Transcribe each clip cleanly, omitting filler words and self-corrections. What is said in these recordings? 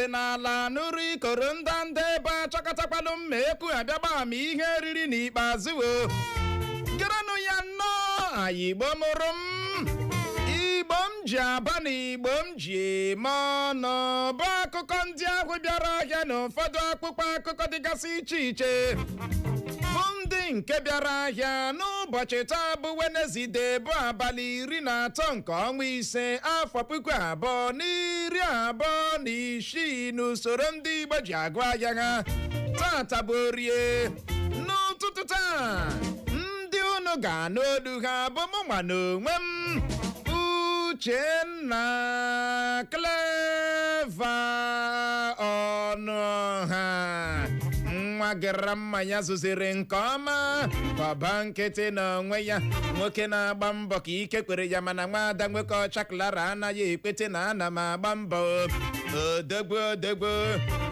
N'ala nụrụ ikoro ndanda ebe achọkọtakwanụ mma ekwu abịagba ama ihe riri n'ikpeazụ o gerenụ ya nnọọ. Anyị Igbo mụrụ m, Igbo m ji aba na Igbo m ji eme ọnụ, bụ akụkọ ndị ahụ bịara ahịa na ụfọdụ akpụkpọ akụkọ dịgasị iche iche, bụ ndị nke bịara ahịa n'ụbọchị taa bụ Wenezdee, bụ abalị 13 nke ọnwa 5, afọ 2026, n'usoro ndị Igbo ji agụ ahịa ha. Tata bụ Orie. N'ụtụtụ taa, ndị unu ga-anụ olu ha bụ mụ nwa n'onwe m, Uchenna Clever Ọnụọha, nwa gara mmanya zụziri nke ọma, bọba nkịtị n'onwe ya, nwoke na-agba mbọ ka ike kwere ya, mana nwaada nwoke ọcha Clara anaghị ekwete na ana m agba mbọ. Odogbo, odogbo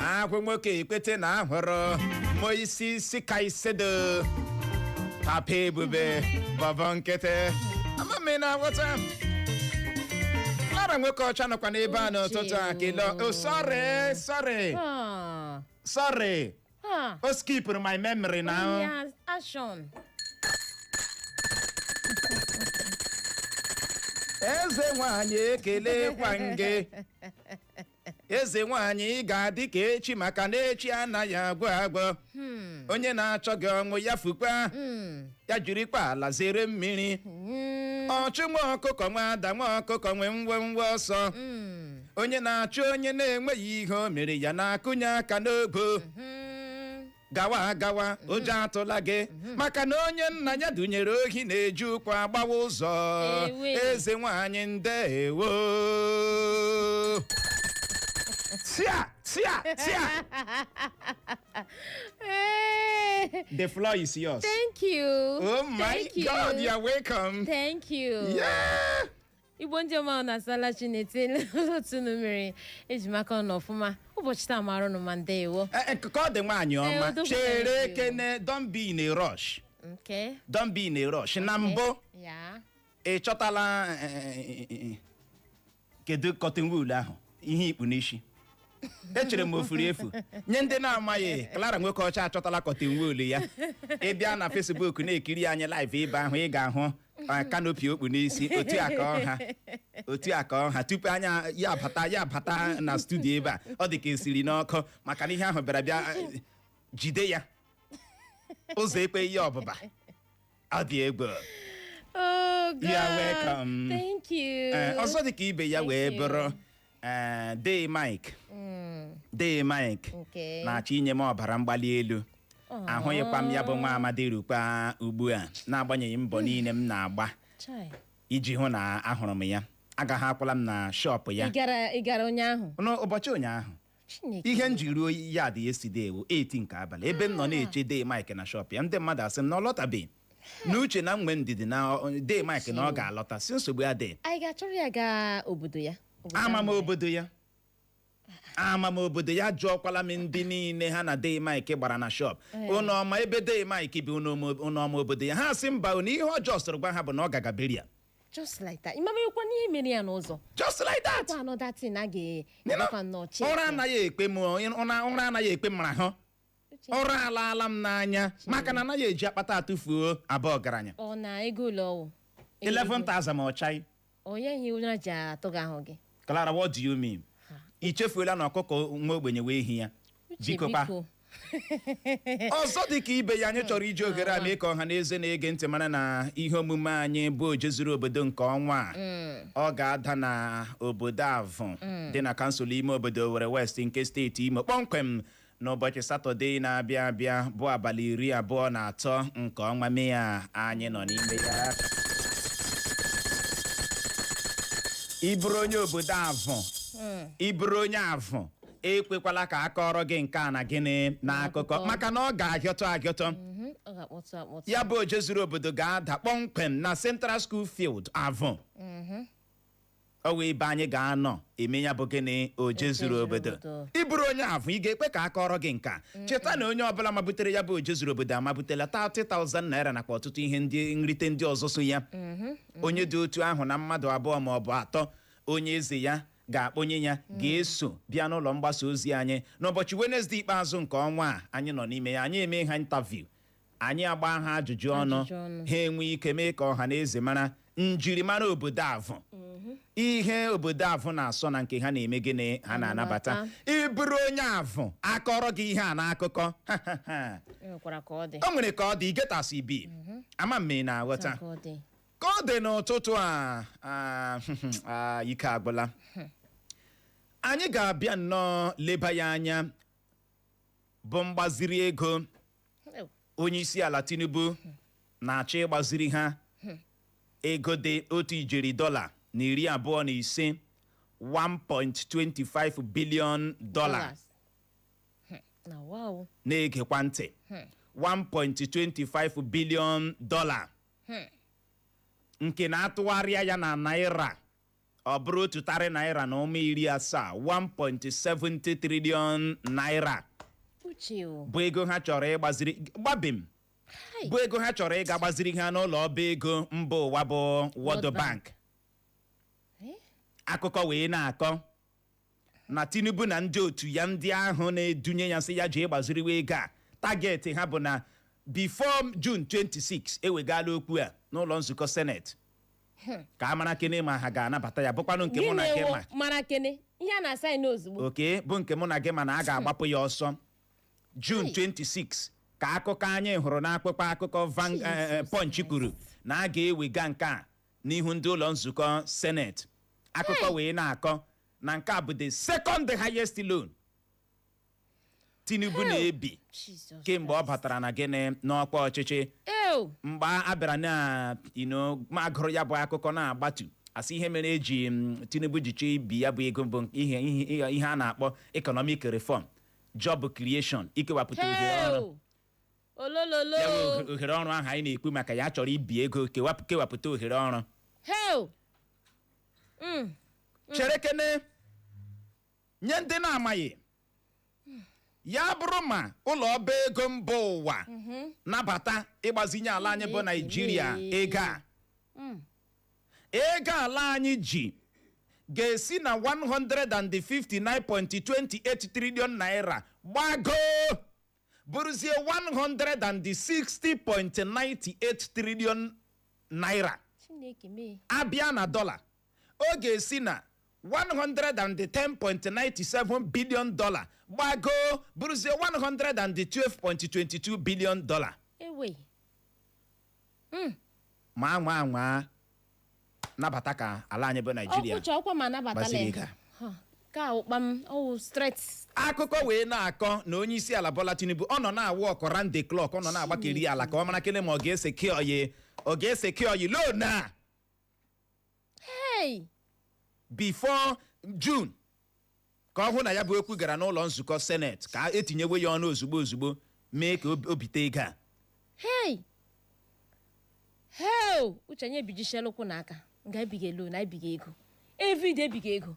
ahụ, nwoke ekwete na ahụrụ Moises Caicedo, papa ebube, bọbọ nkịtị. Ama m ị na-aghọta. Clara nwoke ọcha nọkwa n'ebe a n'ụtụtụ a. Kele. Oh, sorry, sorry. Ah, Sorry. ah. O skipụrụ my memory now. Yeah, action. Eze nwanyị, ekelekwa gị. Eze nwanyị, ị ga-adị ka echi, maka na echi anaghị agwụ agwụ. Onye na-achọ gị ọnwụ ya fukwa ya, jirikwa ala zere mmiri. Ọchụ nwa ọkụkọ nwa ada, nwa ọkụkọ nwe nwe nwe ọsọ. Onye na-achụ onye na-enweghị ihe o mere ya na-akụnye aka n'ogo. Gawa gawa, ụjọ atụla gị, maka na onye nna ya dunyere ohi na-eji ụkwụ agbawa ụzọ. Ewe. Eze nwanyị, ndewo. Tia tia tia. Hey, The floor is yours. Thank you. Oh my Thank you. God, you're welcome. Thank you. Yeah. Igbo ndị ọma, na-asala Chinete otu unu mere ejimaka ọnụ ọfụma ụbọchị taa mara ụnụ ma. Ndewo. Ka ọ dị, nwaanyị ọma. Eh, udo. Chere. Thank you. Kene, don't be in a rush. Okay. Don't be in a rush. Na mbụ, Ya. ị chọtala kedu cotton wool ahụ, ihe ikpu n'isi echere m ofuru efu? Nye ndị na-amaghị, Clara nwoke ọcha achọtala cotton wool ya. Ị bịa na Facebook na-ekiri anyị live ebe ahụ, ị ga-ahụ canopy okpu n'isi, otu a ka ọha, otu a ka ọha. Tupu anya ya abata na studio ebe a, ọ dị ka esiri n'ọkụ, maka na ihe ahụ bịara bịa jide ya ụzọ ekpe ihe ọbụba. Ọ dị egwu. Oh God. You are welcome. Thank you. Ee, ọzọ dị ka ibe ya Thank wee you. bụrụ, ee, Dee Mike, Dee Mike na-achọ inye m ọbara mgbali elu. Ahụghịkwa m ya bụ nwa amadi rukwa ugbu a, n'agbanyeghị mbọ niile m na-agba Chai. iji hụ na ahụrụ m ya. Agaghị akwụla m na shop ya. Ị gara ụnyaahụ? N'ụbọchị ụnyaahụ. Chineke. Ihe m ji ruo ya dị yesterday bụ 8 nke abalị, ebe m nọ na-eche Dee Mike na shop ya. Ndị mmadụ asị m na ọ lọtabeghị, n'uche na m nwee ndidi na Dee Mike na ọ ga-alọta, si nsogbu adịghị. Anyị ga-achọrọ ya gaa obodo ya. Obodo Ama m ahụ. obodo ya, ama m obodo ya. Jụọkwala m ndị niile ha na Dee Mike gbara na shop, "Unu ọma ebe Dee Mike bi? Unu ọma obodo ya?" Ha sị mba. Na ihe ọjọọ sọrọ gwa ha bụ na ọ gaga beria. Just like that. Ịmamekwa n'ihe mere ya n'ụzọ. Just like that. Kwa another thing a ga-emekwa nnọọ check. Ụra anaghị ekpe m, ụra anaghị ekpe m rahụ. Ụra alaala m n'anya, maka na anaghị eji akpata atụfuo abụọ ọgaranya. Ọ na ego ụlọ ọwụ? 11,000 ma ọ chaghị. Onye ihe ụra ji atụ gị ahụ gị? Clara, what do you mean? I chefuola na ọkụkọ nwa ogbenye wee hi ya? Uche, Biko kwa. biko. Ọzọ dị ka ibe ya, anyị chọrọ iji ohere a mee ka ọha na eze na-ege ntị mara na ihe omume anyị bụ Ojezuru Obodo nke ọnwa a, ọ ga-ada na obodo Avụ dị na kansụl ime obodo Owerri West nke steeti Imo, kpọmkwem n'ụbọchị Satọde na-abịa abịa, bụ abalị 23 nke ọnwa Mee a anyị nọ n'ime ya. Ị bụrụ onye obodo Avụ, ị bụrụ onye Avụ, ekwekwala ka a kọrọ gị nke a na gịnị n'akụkọ, N'akụkọ. maka na ọ ga-ahịọtọ ahịọtọ. Ọ ga-akpọtụ akpọtụ. Ya bụ Ojezuru Obodo ga-ada kpọmkwem na Central School Field, Avụ. Ọ wee ebe anyị ga-anọ eme ya bụ gịnị, Ojezuru Ojezuru Obodo. Obodo. Ị bụrụ onye Avụ, ị ga-ekwe ka a kọrọ gị nka? Cheta na onye ọbụla mabutere ya bụ Ojezuru Obodo amabutela 30,000 naira nakwa ọtụtụ ihe ndị nrite ndị ọzọ so ya. Onye dị otu ahụ na mmadụ abụọ ma ọ bụ atọ, onye eze ya Ga-akpọnye ya ga-eso bịa n'ụlọ mgbasa ozi anyị n'ụbọchị Wenesde ikpeazụ nke ọnwa a anyị nọ n'ime ya. Anyị eme ha interview, anyị agba ha ajụjụ ọnụ, Ajụjụ ọnụ. ha enwe ike mee ka ọha na eze mara njirimara obodo avụ, ihe obodo avụ na-asọ na nke ha na-eme gịnị, ha na-anabata. Anabata. Ịbụrụ onye avụ, akọrọ gị ihe a n'akụkọ. E nwekwara ka ọ dị. O nwere ka ọ dị igetasi ibi ama mme na-aghọta. Ka ọ dị. Ka ọ dị n'ụtụtụ a, ike agwụla. Anyị ga-abịa nnọọ leba ya anya bụ mgbaziri ego onye isi ala Tinubu na-achọ ịgbaziri ha, ego dị otu ijeri dọla na iri abụọ na ise, $1.25 billion. Dollars. Na wow. Na-egekwa ntị, $1.25 billion nke na-atụgharịa ya na naira, ọ bụrụ otu tarị naira na ụma iri asaa, 1.70 trillion naira. Uche o. Bụ ego ha chọrọ ịgbaziri gbabim, Hai. bụ ego ha chọrọ ịga gbaziri ha n'ụlọ ọba ego mba ụwa bụ World World Bank. Bank. Eh? Akụkọ wee na-akọ na Tinubu na ndị otu ya, ndị ahụ na-edunye ya, sị ya jee gbaziriwe ego a, target ha bụ na before June 26 ewegala okwu a n'ụlọ nzukọ Senate ka a mara kene ma ha ga-anabata ya, bụkwanụ nke mụ na Gịnị gị wụ ma mara kene ihe a na-asaịn ozugbo? Oke bụ nke mụ na gị ma na a ga-agbapụ ya ọsọ June Hey. 26, ka akụkọ anyị hụrụ n'akwụkwọ akụkọ Jesus. Punch kwuru na a ga-ewega nke a n'ihu ndị ụlọ nzukọ Senate. Akụkọ Hey. wee na-akọ na nke a bụ the second highest loan Tinubu Hey. na-ebi Jesus kemgbe ọ Christ. batara na gịnị, n'ọkwa ọchịchị. Ew. Mgbe a bịara na ma gụrụ ya bụ akụkọ na-agbatu, asị ihe mere eji Tinubu ji chọọ ibi ya bụ ego bụ ihe a na-akpọ economic reform, job creation, ikewapụta ohere ọrụ. Ew. Olololo. Ya bụ ohere ọrụ ahụ anyị na-ekwu maka ya, chọrọ ibi ego kewapụta ohere ọrụ. Ew. Chere kene, nye ndị na-amaghị, ya bụrụ ma ụlọ ọba ego mba ụwa nabata ịgbazinye ala anyị bụ Naijiria ego a, ego ala anyị ji ga-esi na 159.28 trillion naira gbagoo bụrụzie 160.98 trillion naira. Chineke mee. Abịa na dọla, ọ ga-esi na $110.97 billion gbagoo bụrụzie $112.22 billion. Ewe. Ma anwa anwa nabata ka ala anyị bụ Naijiria Ọkwụcha ọkwa ma anabatala gbaziri ya. ego a. Ha, ka ụkpa m ọwụ straight. Akụkọ wee na-akọ na onye isi ala Bola Tinubu, ọ nọ na-awụ ọkụ round the clock, ọ nọ na-agbakeri ala ka ọ mara kele ma ọ ga-eseke oyi, ọ ga-eseke oyi loan a Hey. before June, ka ọ hụ na ya bụ okwu gara n'ụlọ nzukọ Senate ka etinyewe ya ọnụ ozugbo ozugbo, mee ka o bite ego a. Hey. Hey. Uche, anyị ebijisiela ụkwụ n'aka nga ebiga elu na ebiga ego, everyday ebiga ego.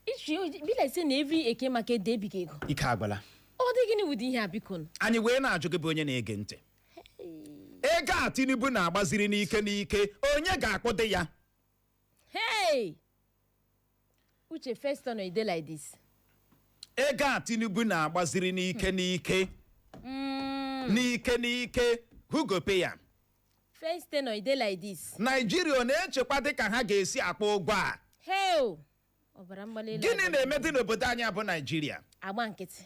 Ichi be like say na every Eke market day ebiga ego. Ike agwụla. Ọ dị gịnị wụdị ihe a, biko nụ? Anyị wee na-ajụ gị bụ onye na-ege ntị, ego a Tinubu na-agbaziri n'ike n'ike, onye ga-akwụdị ya? Hey, Uche, first turn e dey like this. Ego a Tinubu na-agbaziri n'ike n'ike n'ike n'ike, who go pay am? First tenor e dey like this. Naijiria ọ na-echekwa dị ka ha ga-esi akpọ ụgwọ a? Hey o, ọbara mgbali elu. Gịnị na-eme dị n'obodo anyị bụ Naijiria? Agba nkịtị.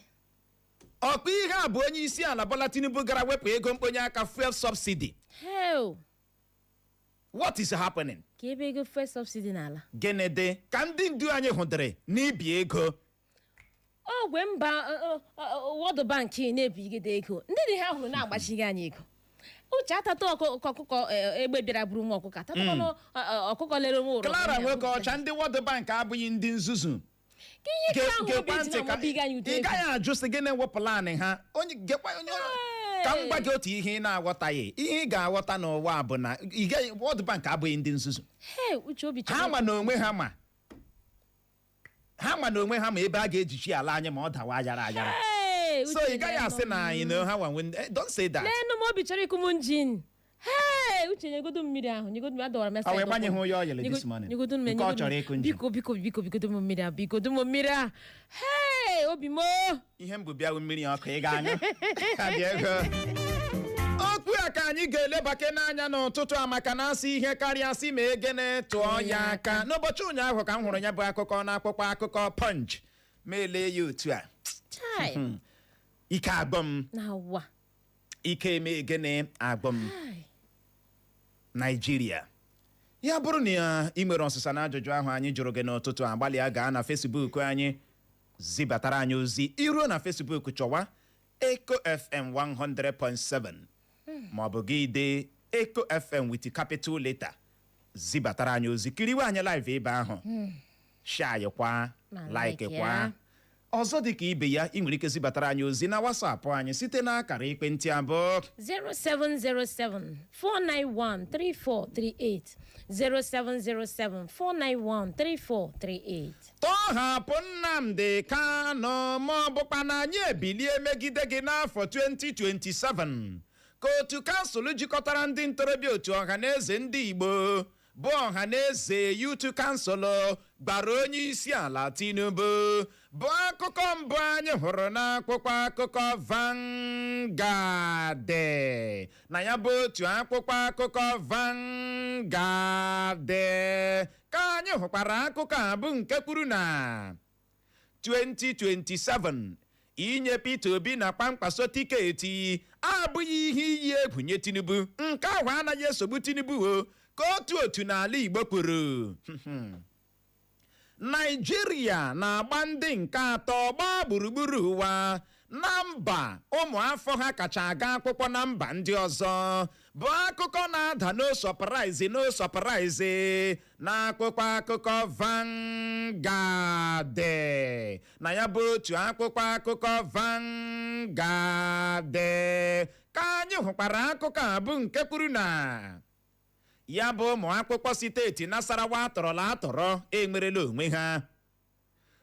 Ọkpa ihe a bụ onye isi ala Bola Tinubu gara wepụ ego mkponye aka, fuel subsidy. Hey o. What is happening? Ka ebe ego fuel subsidy n'ala. Gịnị dị ka ndị ndu anyị hụdịrị n'ibi ego? Ogwe mba World Bank na-ebigide ego, ndị dị ha hụrụ na-agbachighị anyị ego. Uche, atata ọkụkọ ọkụkọ egbe bịara buru nwa ọkụkọ, atatakwanụ ọkụkọ lere nwa ụrọ. Clara nwoke ọcha, ndị World Bank abụghị ndị nzuzu. Ka ihe ka ahụ obi Gekwa ji ntị ka na-amabiga anyị ụdị ị ego. gaghị ajụ sị gịnị wụ plan ha. Onye gekwa onye ka m gwa gị otu ihe ị na-aghọtaghị. Ihe ị ga-aghọta n'ụwa bụ na ị gaghị, World Bank abụghị ndị nzuzu. Hey, Uche, obi Ha chọrọ ma na onwe ha, ma ha ma na onwe ha ma ebe a ga-ejichi ala anyị ma ọ dawa ayara ayara. Hey, So Uche, ị gaghị asị na anyị na ha nwanwe. Don't say that. Leenụ m, obi chọrọ ịkụ m njin. Hey! Hey, Uche, nyegodo m mmiri ahụ, nyegodo m, adọwara m ya Ọ wee side. gbanyeghị onye oil this morning. Nyegodo m. Nke ọ Nyegodo m. chọrọ ịkụ njem. Biko, biko, biko, bigodo m mmiri a, bigodo m mmiri a. Hey, obi m o. Ihe mbụ bịa mmiri ọkụ ị ga-aṅụ. Ka dị ego. Okwu a ka anyị ga-elebake n'anya n'ụtụtụ a, maka na asị ihe karịa sị ma egene tụọ ya aka. N'ụbọchị ụnyaahụ ka m hụrụ ya bụ akụkọ n'akwụkwọ akụkọ Punch, ma elee ya otu a. Chai. Ike agbọ m. Na ụwa. Ike eme egene agbọ m. Chai. Naijiria, ya bụrụ na ya ị nwere ọsịsa na ajụjụ ahụ anyị jụrụ gị n'ụtụtụ a, gbalịa gaa na Facebook anyị zibatara anyị ozi. Iruo na Facebook, chọwa Eco FM 100.7 maọbụ gị dee Eco FM with capital letter, zibatara anyị ozi. Kiriwe anyị live ebe ahụ, share kwa, Ma like like kwa. ya. Ọzọ dị ka ibe ya, ị nwere ike zibatara anyị ozi na WhatsApp anyị site n'akara ekwentị abụọ: 0707 491 3438, 0707 491 3438. Tọhapụ Nnamdi Kanu ma ọ bụkwa na anyị ebilie megide gị n'afọ 2027, ka otu kansụl jikọtara ndị ntorobịa otu Ọhaneze ndị Igbo bụ Ọhaneze Youth Council gbara onye isi ala Tinubu, bụ akụkọ mbụ anyị hụrụ n'akwụkwọ akụkọ Vanguard. Na ya bụ otu akwụkwọ akụkọ Vanguard ka anyị hụkwara akụkọ a bụ nke kwuru na 2027 inye Peter Obi na Kwankwaso tiketi abụghị ihe iyi egwu nye Tinubu, nke ahụ anaghị esogbu Tinubu o, ka otu otu n'ala Igbo kwuru. Naijiria na-agba ndị nke atọ gbaa gburugburu ụwa na mba ụmụ afọ ha kacha aga akwụkwọ na mba ndị ọzọ, bụ akụkọ na-ada no surprise, no surprise na akwụkwọ akụkọ Vanguard. Na ya bụ otu akwụkwọ akụkọ Vanguard ka anyị hụkwara akụkọ a bụ nke kwuru na ya bụ ụmụ akwụkwọ steeti Nasarawa atọrọla atọrọ enwerela onwe ha.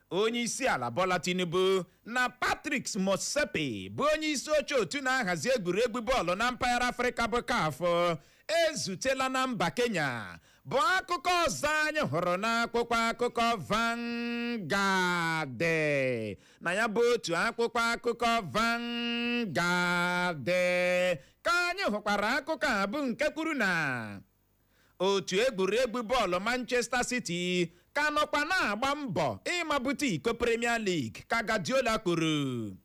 Onye isi ala Bola Tinubu na Patrick Motsepe bụ onye isi oche otu na-ahazi egwuregwu bọọlụ na mpaghara Afrịka bụ CAF ezutela na mba Kenya, bụ akụkọ ọzọ anyị hụrụ n'akwụkwọ akụkọ Vanguard. Na ya bụ otu akwụkwọ akụkọ Vanguard ka anyị hụkwara akụkọ a bụ nke kwuru na otu egwuregwu bọọlụ Manchester City ka nọkwa na-agba mbọ ịmabute iko Premier League, ka Guardiola kwuru.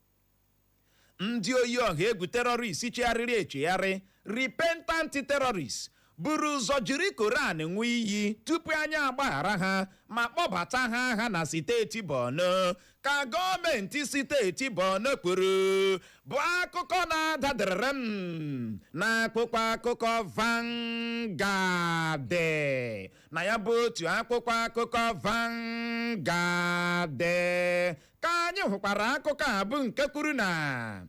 Ndị oyi ọha egwu terrorist chegharịrị echegharị, repentant terrorist, buru ụzọ jiri Koran ṅụọ iyi tupu anyị agbaghara ha ma kpọbata ha agha na steeti Borno, ka gọọmenti steeti Borno kwuru, bụ akụkọ na-adadịrịrị m n'akwụkwọ akụkọ Vanguard. Na ya bụ otu akwụkwọ akụkọ Vanguard ka anyị hụkwara akụkọ a bụ nke kwuru na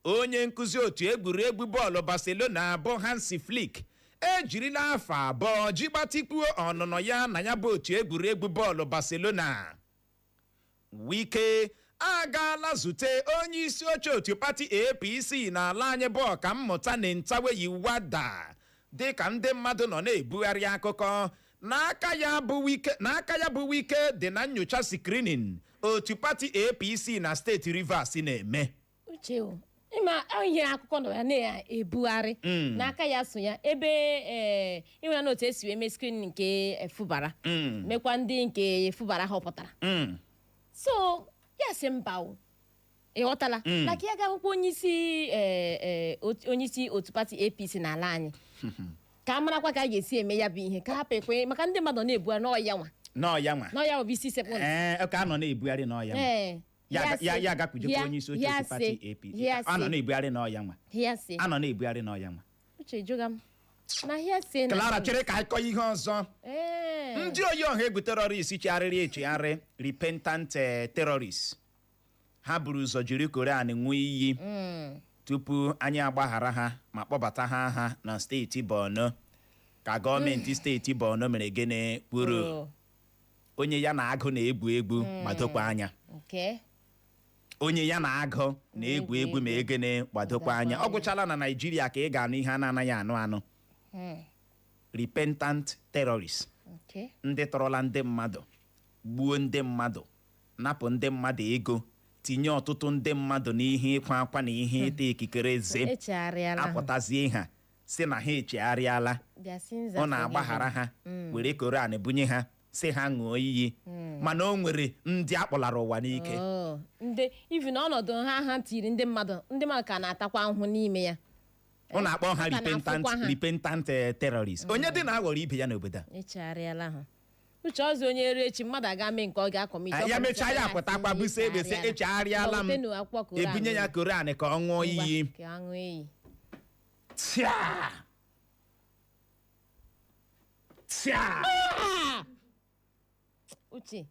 onye nkụzi otu egwuregwu bọọlụ Barcelona bụ Hansi Flick ejirila afọ 2 ji gbatịkwuo ọnụnọ ya na ya bụ otu egwuregwu bọọlụ Barcelona. Wike agaala zute onye isi oche otu pati APC n'ala anyị bụ Ọkammụta Nentawe Wada, dịka ndị mmadụ nọ na-ebugharị akụkọ n'aka ya bụ Wike, n'aka ya bụ Wike dị na nyocha screening otu pati APC na steeti Rivers na-eme. Uche o, ịma ihe akụkọ nọ ya na-ebugharị n'aka ya so ya ebe ee ịnwere na otu esi wee mee screening nke Fubara, mekwa ndị nke Fubara họpụtara. So ya sị mba o, ị ghọtala maka ya ga-ahụkwa onye isi onye isi otu pati APC n'ala anyị, ka a marakwa ka a ga-esi eme ya bụ ihe, ka hapụ ekwe maka ndị mmadụ na-ebugharị n'ọya nwa. N'ọya nwa. N'ọya bụ isi sekpụ ntị. Ee, ka a nọ na-ebugharị n'ọya nwa. Ee, Ya gakwujekwa onye isi oche otu pati APC. A nọ na-ebugharị n'ọya nwa. Hearsay. A nọ na-ebugharị n'ọya nwa. Uche, jụga m na hearsay na Clara, chere ka anyị kọọ ihe ọzọ. Ee. Ndị oyi ọha egwu terrorist chegharịrị echegharị, repentant terrorist, ha buru ụzọ jiri Koran ṅụọ iyi tupu anyị agbaghara ha ma kpọbata ha na steeti Borno, ka gọọmenti steeti Borno mere gịnị kwuru. Oh, Onye ya na agụ na-egwu egwu gbadokwa anya. Okay. Onye ya na agụ na-egwu egwu ma egene gbadokwa anya. Ọ gwụchala na Naijiria ka ị ga-anụ ihe a na-anaghị anụ anụ. Repentant terrorists. Ndị tọrọla ndị mmadụ, gbuo ndị mmadụ, napụ ndị mmadụ ego, tinye ọtụtụ ndị mmadụ n'ihe ịkwa akwa na ihe ịta ikikere eze, Echegharịala ha. apụtazie ha si na ha echegharịala. Their sins are Ọ na-agbaghara ha, were Koran bunye ha, si ha ṅụọ iyi, mana o nwere ndị akpọlara ụwa n'ike. Oh, ndị even ọnọdụ ha tiri ndị mmadụ, ndị mmadụ ka na-atakwa ahụhụ n'ime ya. Ọ na-akpọ ha Ka repentant na-afụkwa ha. repentant terrorist. Onye dị na-aghọrọ ibe ya n'obodo a? Echegharịala ha. Uche, ọzọ onye ere echi mmadụ aga mee nke ọ ga-acommit. Ah, ya mechaa, ya apụtakwa buso egbe sị, "Echegharịala m." Ebunye ya Koran ka ọ ṅụọ iyi. Ka ọ ṅụọ iyi. Tia tia! Uche,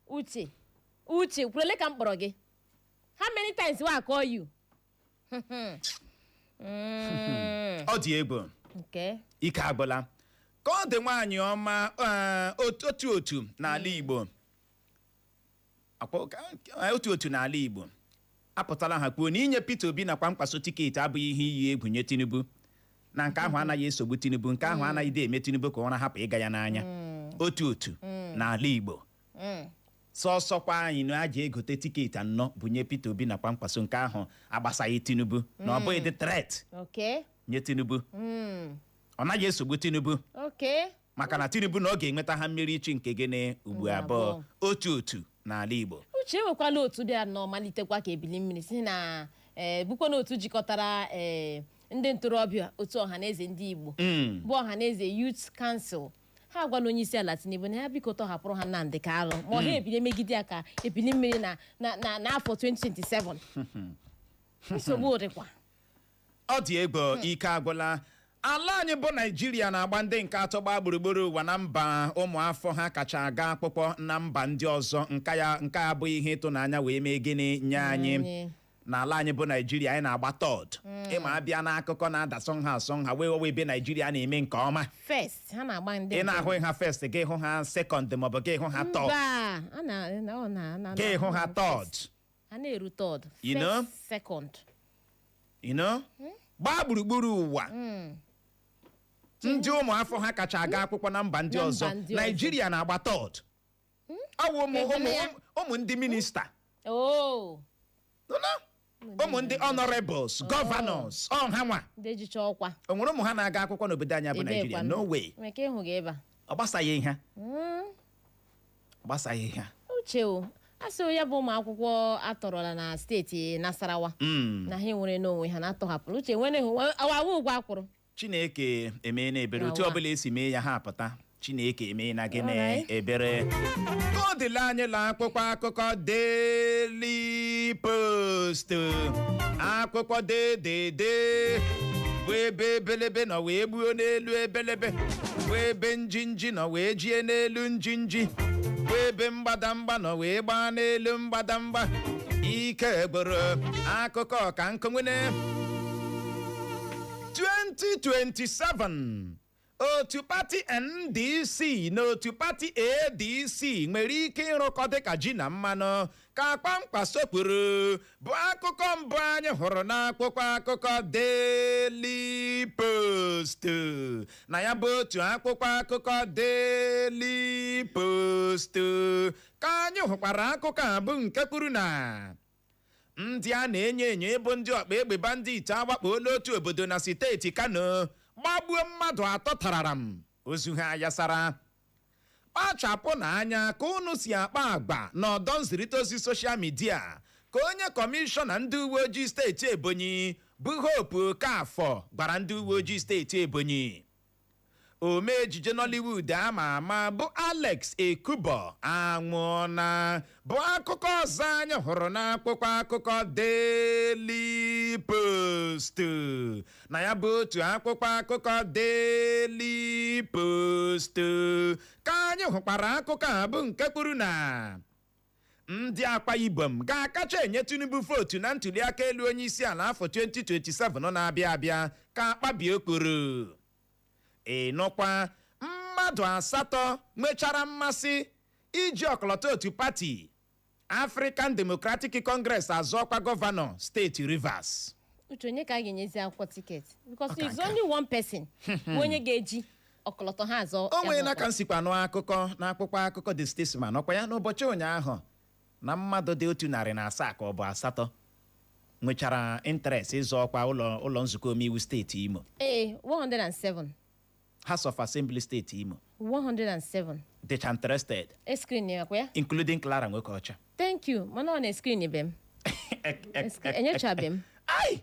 Uche, Uche, kwurele ka m kpọrọ gị. How many times will I call you? Ọ dị egwu. Ike agwụla. Ka ọ dị, nwaanyị ọma, otu otu n'ala Igbo, otu otu n'ala Igbo apụtala ha kwuo na inye Peter Obi nakwa Kwankwaso ticket abụghị ihe iyi egwu nye Tinubu, na nke ahụ anaghị esogbu Tinubu, nke ahụ anaghị dị eme Tinubu ka ụra hapụ ịga ya n'anya. Otu otu n'ala Igbo, sọsọkwa anyị na aja egote ticket anọ bunye Peter Obi nakwa Kwankwaso, nke ahụ agbasaghị Tinubu, na ọ bụghị dị threat nye Tinubu, ọ naghị esogbu Tinubu, maka na Tinubu na ọ ga-enweta ha mmeri ichi nke gịnị ugbo Ugbo abụọ. abụọ. Otu otu n'ala Igbo. Uche, enwekwala otu bịara nọ malitekwa ka ebili mmiri si na ee, bụkwa na otu jikọtara ndị ntorobịa otu Ọhaneze ndị Igbo, bụ Ọhaneze Youth Council. Ha agwala onye isi ala Tinubu na ya biko tọhapụrụ ha Nnamdi Kanu, ma ọ ha ebili megide ya ka ebili mmiri na n'afọ 2027. Nsogbu dịkwa. Ọ dị egwu. Ike agwụla. Ala anyị bụ Naijiria na-agba ndị nke atọ gbaa gburugburu ụwa na mba ụmụafọ ha kacha aga akwụkwọ na mba ndị ọzọ. Nka ya nke a abụghị ihe ịtụnanya wee mee gịnị nye anyị. Anyị. N'ala anyị bụ Naijiria, anyị na-agba third. Ịma abịa n'akụkọ na-ada sọnha asọnha wee wee ebe Naijiria na-eme nke ọma. First, ha na-agba ndị Ị na-ahụ ha first, gị hụ ha second, maọbụ gị hụ ha third. Mba, a na ọ na Gị hụ ha third. Ha na-eru third. You First, know? second. Gbaa gburugburu ụwa, ndị ụmụafọ ha kacha aga akwụkwọ na mba ndị Na mba ọzọ, ndị ọzọ. Naijiria na-agba third. Ọ wụ ụmụ Ego ụmụ ya. ụmụ ndị minista, Oh. ụmụ ndị honorables, governors, ọ ha nwa. Ndị ejicha ọkwa. O nwere ụmụ ha na-aga akwụkwọ n'obodo anyị bụ Ebee Naijiria? kwanụ? No way. Nwere ike ịhụ gị ebe a. Ọ gbasaghị ihe, ọ gbasaghị ihe. Uche, o a sị ya bụ ụmụ akwụkwọ atọrọla na steeti Nasarawa na ha nwere n'onwe ha na-atọhapụrụ. Uche, nwere awawa ụgwọ akwụrụ. Chineke emee na ebere otu Awa. ọbụla esi mee ya, ha apụta. Chineke emee na gịnị? Alright. Ebere. Ka ọ dịla anyị la akwụkwọ akụkọ Daily Post, akwụkwọ dedede bụ ebe ebelebe nọ wee gbuo n'elu ebelebe, bụ ebe njinji nọ wee jie n'elu njinji, bụ ebe mgbadamgba nọ wee gbaa n'elu mgbadamgba. Ike gboro akụkọ ka nkụ nwene. 2027, otu pati NDC na otu pati ADC nwere ike ịrụkọ dịka ji na mmanụ, ka Kwankwaso kwuru, bụ akụkọ mbụ anyị hụrụ n'akwụkwọ akụkọ Daily Post. Na ya bụ otu akwụkwọ akụkọ Daily Post ka anyị hụkwara akụkọ a bụ nke kwuru na ndị a na-enyo enyo ịbụ ndị ọkpa egbe bandit awakpola otu obodo na steeti Kano, gbagbuo mmadụ atọ tararam, ozu ha yasara. Kpachapụ n'anya ka unu si akpa agba n'ọdọ nzirịta ozi social media, ka onye kọmishọna ndị uwe ojii steeti Ebonyi bụ Hope Okafọ gwara ndị uwe ojii steeti Ebonyi. Ome ejije Nollywood ama ama bụ Alex Ekubo anwụọna, bụ akụkọ ọzọ anyị hụrụ n'akwụkwọ akụkọ Daily Post. Na ya bụ otu akwụkwọ akụkọ Daily Post ka anyị hụkwara akụkọ a bụ nke kwuru na ndị Akwa Ibom ga-akacha enye Tinubu vote na ntụliaka elu onye isi ala afọ 2027 na-abịa abịa, ka Akpabio kwuru. Ịnụkwa, mmadụ asatọ nwechara mmasị iji ọkọlọtọ otu pati African Democratic Congress azọ ọkwa gọvanọ steeti Rivers. Uche, onye ka a ga-enyezi akwụkwọ ticket? Because Ọ ka it's nka. only one person bụ onye ga-eji ọkọlọtọ ha azọ. O Ya nwere bụ na ka ọkwa. m sikwa nụ akụkọ n'akwụkwọ akụkọ The Statesman, ọkwa ya n'ụbọchị ụnyaahụ, na mmadụ dị 107 ka ọ bụ asatọ nwechara interest ịzọ ọkwa ụlọ nzukọ omeiwu steeti Imo. Ee, 107. House of Assembly steeti Imo. 107. Dịcha interested. E screen ya kwa ya. Including Clara Nwokeọcha. Thank you, mana ọ na-screen be m. Enyochabe m. Ai!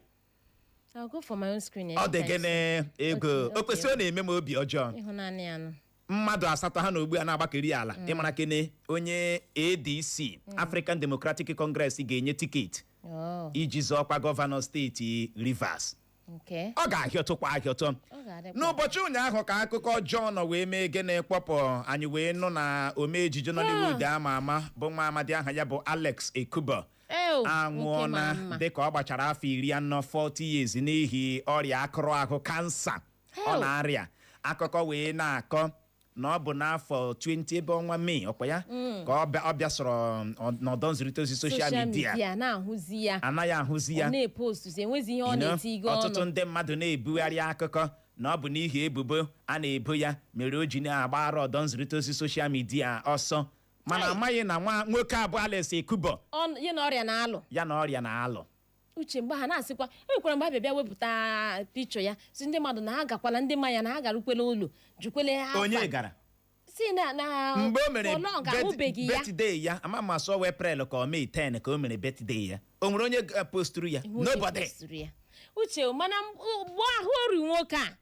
I'll go for my own screen Ọ dị anytime. gịnị ego? Okay, O kwesịrị ọ na-eme m obi ọjọọ. Soon. Ịhụnanya ya nụ. Mmadụ asatọ ha na ugbu a na-agbakeri ala ịmara kene onye ADC, African Democratic Congress, ga-enye ticket Oh, iji zọọ ọkwa gọvanọ steeti Rivers. Okay. Ọ ga-ahịọtụkwa ahịọtụ. Ọ ga-adịkwa. N'ụbọchị ụnyaahụ ka akụkọ ọjọọ nọ wee mee gịnị kpọpụ anyị, wee nụ na ome ejije Nollywood ama ama, bụ nwa amadi aha ya bụ Alex Ekubo, Ew, nwoke anwụọna mara mma. dịka ọ gbachara afọ 40, 40 years, n'ihi ọrịa akụrụ ahụ, kansa ọ Hell. na-arịa. Akụkọ wee na-akọ na ọ bụ n'afọ 20 ebe ọnwa Mee, ọkwa ya, ka ọ bịasọrọ n'ọdọ nzirịta ozi social media. Media na-ahụzi ya. Anaghị ahụzi ya. Ọ na-epostu, enwezi ihe ọ na-eti Ọtụtụ ọnụ. ndị mmadụ na-ebugharị akụkọ na ọ bụ n'ihi ebubo a na-ebo ya mere o ji na-agbara ọdọ nzirịta ozi social media ọsọ, mana Ai. amaghị na nwa nwoke abụọ Alex Ekubo Ya na ọrịa na-alụ. Ya na ọrịa na-alụ. Uche, mgbe ha na-asịkwa, e nwekwara mgbe a bịa wepụta pikchọ ya, si ndị mmadụ na ha gakwala, ndị mmanya na ha garukwela ụlọ jukwele ha. Onye gara? Si na Mgbe o mere for long ahụbeghị ya. birthday ya, ama m asọ April ka ọ May 10 ka o mere birthday ya, o nwere onye posturu ya? Enweghị Nobody. posturu ya. Uche, mana mgbe ahụ oru nwoke a,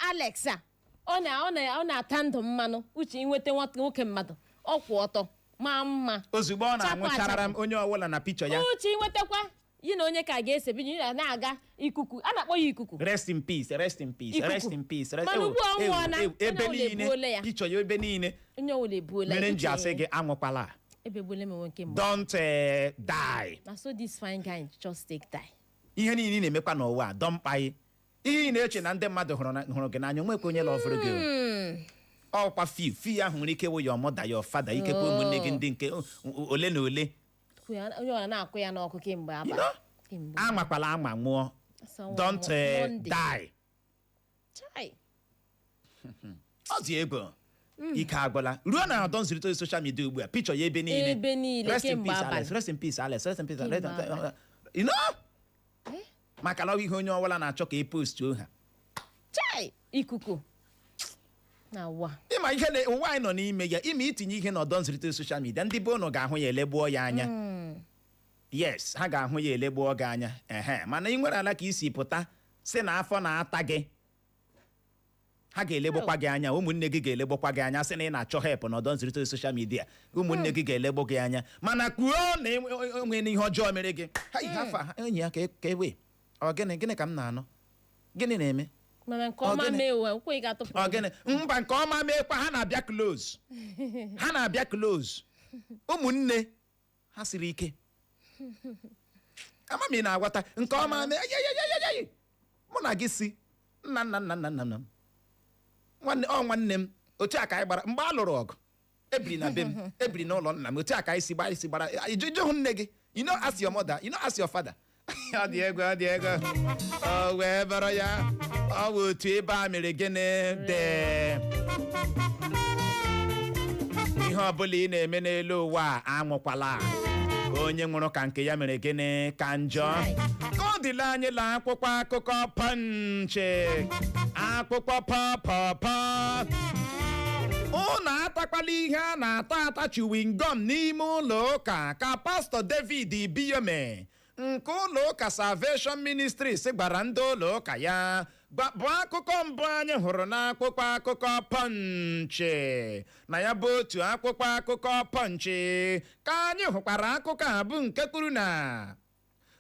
Alex a, ọ na-ata ndụ mmanụ. Uche, inweta nwoke mmadụ ọ kwụ ọtọ, maa mma. Ozugbo ọ Chapụ na-anwụcharara m achapụ. onye ọbụla na picture ya. Uche, inwetakwa yi na onye ka ga-ese binye ya na-aga ikuku a na-akpọ ya ikuku. Rest in peace, rest in peace. Ikuku. Rest in peace, rest. Mana Ewu, ugbu a ọ ewu, nwụọla, ewu, ebe onye ọbụla ebuola niile ya. picture ya ebe niile. Onye ọbụla ebuola. Mere m ji Uche, asị gị anwụkwala. Ebegbuola m onwe nke mbụ. Don't die. Na so this fine guy just take die. Ihe niile ị na-emekwa n'ụwa a, dọ mkpaghị ihe ị na-eche na ndị mmadụ hụrụ gị n'anya, onwekwa onye lọvụrụ gị o. Ọkwa few few ahụ nwere ike wụ your mother, your father, ikekwe ụmụnne gị ndị nke ole na ole. Onye ọbụla na-akụ ya n'ọkụ kemgbe You abalị. know? Kemgbe. Anwakwala anwa nwụọ. So, Don't Monday. die. Chai. Ọ dị egwu, ike agwụla ruo na ọdọ nzirịta ozi social media ugbu a, picture ya ebe niile. Ebe niile. Rest in Kemgbe peace, abalị. Alex. Rest in peace, Alex. Rest in peace, Alex. Kemgbe abalị. You know, maka na ọ bụ ihe onye ọbụla na-achọ ka e postuo ha. Chai, ikuku na wa. Ịma ihe na ụwa anyị nọ n'ime ya, ime itinye ihe n'ọdọ nzirịta social media, ndị be ụnụ ga-ahụ ya, elegbuo ya anya. Yes, ha ga-ahụ ya, elegbuo gị anya. Ehe, mana ị nwere ala ka isi pụta si na afọ na-ata gị, ha ga-elegbokwa gị anya. Ụmụnne gị ga-elegbokwa gị anya, sị na ị na-achọ help n'ọdọ nzirịta social media, ụmụnne gị ga-elegbo gị anya. Mana kwuo na enwe ihe ọjọọ mere gị, ha ihe afọ a, enyi ya ka ewe ọ gịnị gịnị ka m na-anụ, gịnị na-eme? Mana nke ọma Ọ gịnị? mee ụwa okwe ga-atụpụ. Ọ gịnị? Mba, nke ọma meekwa, ha na-abịa close, ha na-abịa close. Ụmụnne ha siri ike. Ama m ị na-aghọta. Nke ọma mee ayayayayay, mụ na gị si nna nna nna nna nna m, nwanne ọ nwanne m, otu a ka anyị gbara mgbe a lụrụ ọgụ, ebiri na be m, ebiri n'ụlọ nna m, otu a ka anyị si gbara isi gbara. Iju hụ nne gị, you no ask your mother, you no ask your father. Ọ dị egwu, ọ dị egwu. Ọ wee bụrụ ya, ọ bụ otu ebe a mere gịnị dị. Ihe ọbụla ị na-eme n'elu ụwa a, anwụkwala. Onye nwụrụ ka nke ya mere gịnị ka njọ. Ka ọ dịla anyị la akwụkwọ akụkọ Punch, akwụkwọ pọpọpọ. Unu atakwala ihe a na-ata ata, chewing gum, n'ime ụlọ ụka, ka Pastọ David Ibiyome nke ụlọ ụka Salvation Ministries gwara ndị ụlọ ụka ya. Bụ akụkọ mbụ anyị hụrụ n'akwụkwọ akụkọ Punch. Na ya bụ otu akwụkwọ akụkọ Punch ka anyị hụkwara akụkọ a, bụ nke kwuru na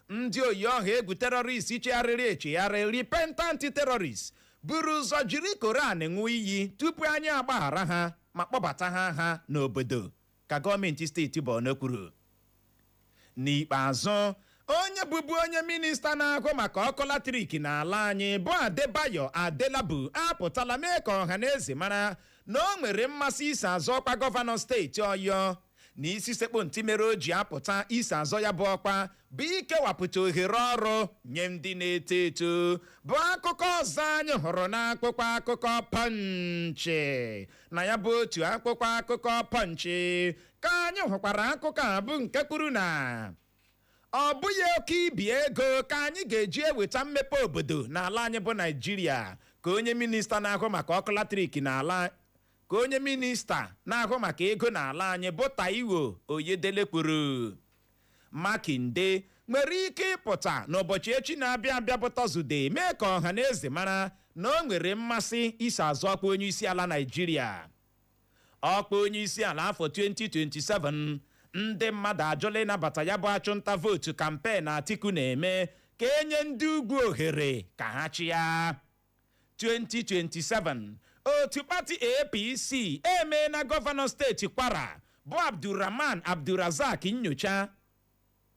ndị oyi ọha egwu terrorist chegharịrị echegharị, repentant terrorist, buru ụzọ jiri Koran ṅụọ iyi tupu anyị agbaghara ha ma kpọbata ha n'obodo, ka gọọmenti steeti Borno kwuru. N'ikpeazụ, onye bụbu onye minista na-ahụ maka ọkụ latrik n'ala anyị, bụ Adebayo Adelabu, apụtala mee ka ọha na eze mara na o nwere mmasị iso azọ ọkwa gọvanọ steeti Ọyọ. Na isi sekpụ ntị mere o ji apụta isi azọ ya bụ ọkwa bụ ikewapụta ohere ọrụ nye ndị na-eto eto, bụ akụkọ ọzọ anyị hụrụ n'akwụkwọ akụkọ Punch. Na ya bụ otu akwụkwọ akụkọ Punch ka anyị hụkwara akụkọ a, bụ nke kwuru na ọ bụghị oke ibi ego ka anyị ga-eji eweta mmepe obodo n'ala anyị bụ Naijiria, ka onye minista na-ahụ maka ọkụ latrik n'ala, ka onye minista na-ahụ maka ego n'ala anyị bụ Taiwo Oyedele kwuru. Makinde nwere ike ịpụta n'ụbọchị echi na-abịa abịa bụ Tọzdee mee ka ọha na eze mara na o nwere mmasị iso azọ ọkwa onye isi ala Naijiria, ọkwa onye isi ala afọ 2027. Ndị mmadụ ajụla ịnabata ya bụ achụnta vootu campaign Atiku na-eme ka enye ndị ugwu ohere ka ha chịa 2027. Otu pati APC emeela gọvanọ steeti Kwara bụ Abdulrahman Abdulrazak nyocha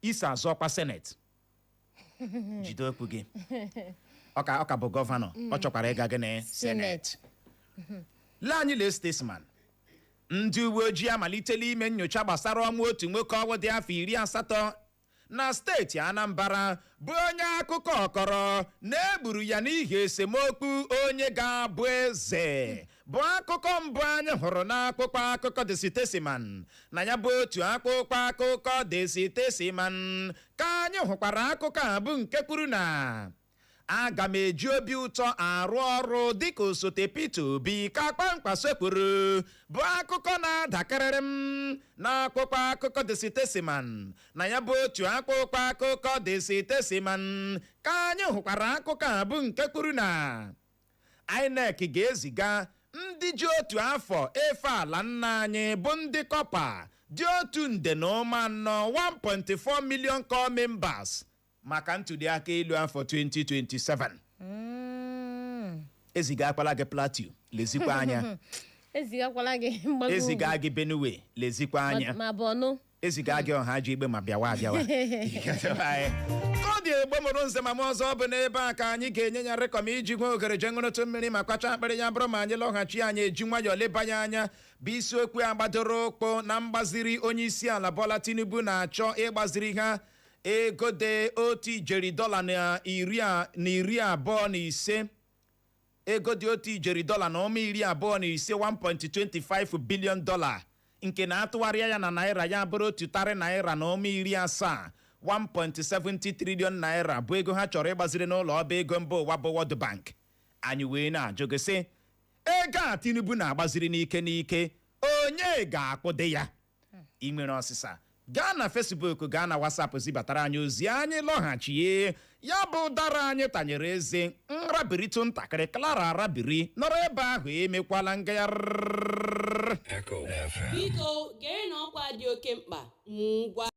iso azọ ọkwa seneti. Jide okwu gị, ọ ka bụ gọvanọ, ọ chọkwara ịga gịnị? Seneti. Lee anyị, lee Statesman. Ndị uwe ojii amalitela ime nyocha gbasara ọnwụ otu nwoke ọnwụ dị afọ 80 na steeti Anambra, bụ onye akụkọ ọkọrọ na egburu ya n'ihi esemokwu onye ga-abụ eze, bụ akụkọ mbụ anyị hụrụ n'akwụkwọ akụkọ The Statesman. Na ya bụ otu akwụkwọ akụkọ The Statesman ka anyị hụkwara akụkọ a, bụ nke kwuru na aga m eji obi ụtọ arụ ọrụ dịka osote Peter Obi, ka Kpamkpaso kwuru, bụ akụkọ na-adakarịrị m n'akwụkwọ akụkọ The Statesman. Na ya bụ otu akwụkwọ akụkọ The Statesman ka anyị hụkwara akụkọ a, bụ nke kwuru na INEC ga-eziga ndị ji otu afọ efe ala nna anyị bụ ndị corper dị 1.4 nde, 1.4 million corps members maka ntụliaka elu afọ 2027. Ezigakwala gị Plateau, lezikwa anya. Ezigakwala gị mgbago ugwu. Eziga gị Benue, lezikwa anya. Ma Borno. Eziga gị ọha ji igbe ma bịawa abịawa ka ọ dị. Egbe mụrụ nze ma m ọzọ, ọ bụ n'ebe a ka anyị ga-enye ya rịkọm iji nwe oghere jee ṅụrụtụ mmiri ma kwacha akpịrị ya. Bụrụ ma anyị lọghachi, anyị eji nwayọọ lebanye anya bụ isiokwu a gbadoro ụkpụ na mgbaziri onye isi ala Bola Tinubu na-achọ ịgbaziri ha ego dị 1 ijeri dọla na 25, ego dị 1 ijeri dọla na ụma 25, 1.25 billion dollar, nke na-atụgharịa ya na naira ya bụrụ 1 tarị naira na ụma 70, 1.70 trillion naira, bụ ego ha chọrọ ịgbaziri n'ụlọ ọba ego mba ụwa bụ World Bank. Anyị wee na-ajụ gị sị, ego a Tinubu na-agbaziri n'ike n'ike, onye ga-akwụdị ya? Ị nwere ọsịsa? Gaa na Facebook, gaa na WhatsApp, zibatara anyị ozi. Anyị lọghachie, ya bụ ụdara anyị tanyere eze nrabiritụ ntakịrị. Clara Arabiri nọrọ ebe ahụ, emekwala ngagharị. Echo FM. Biko gere na ọkwa dị oke mkpa ngwa.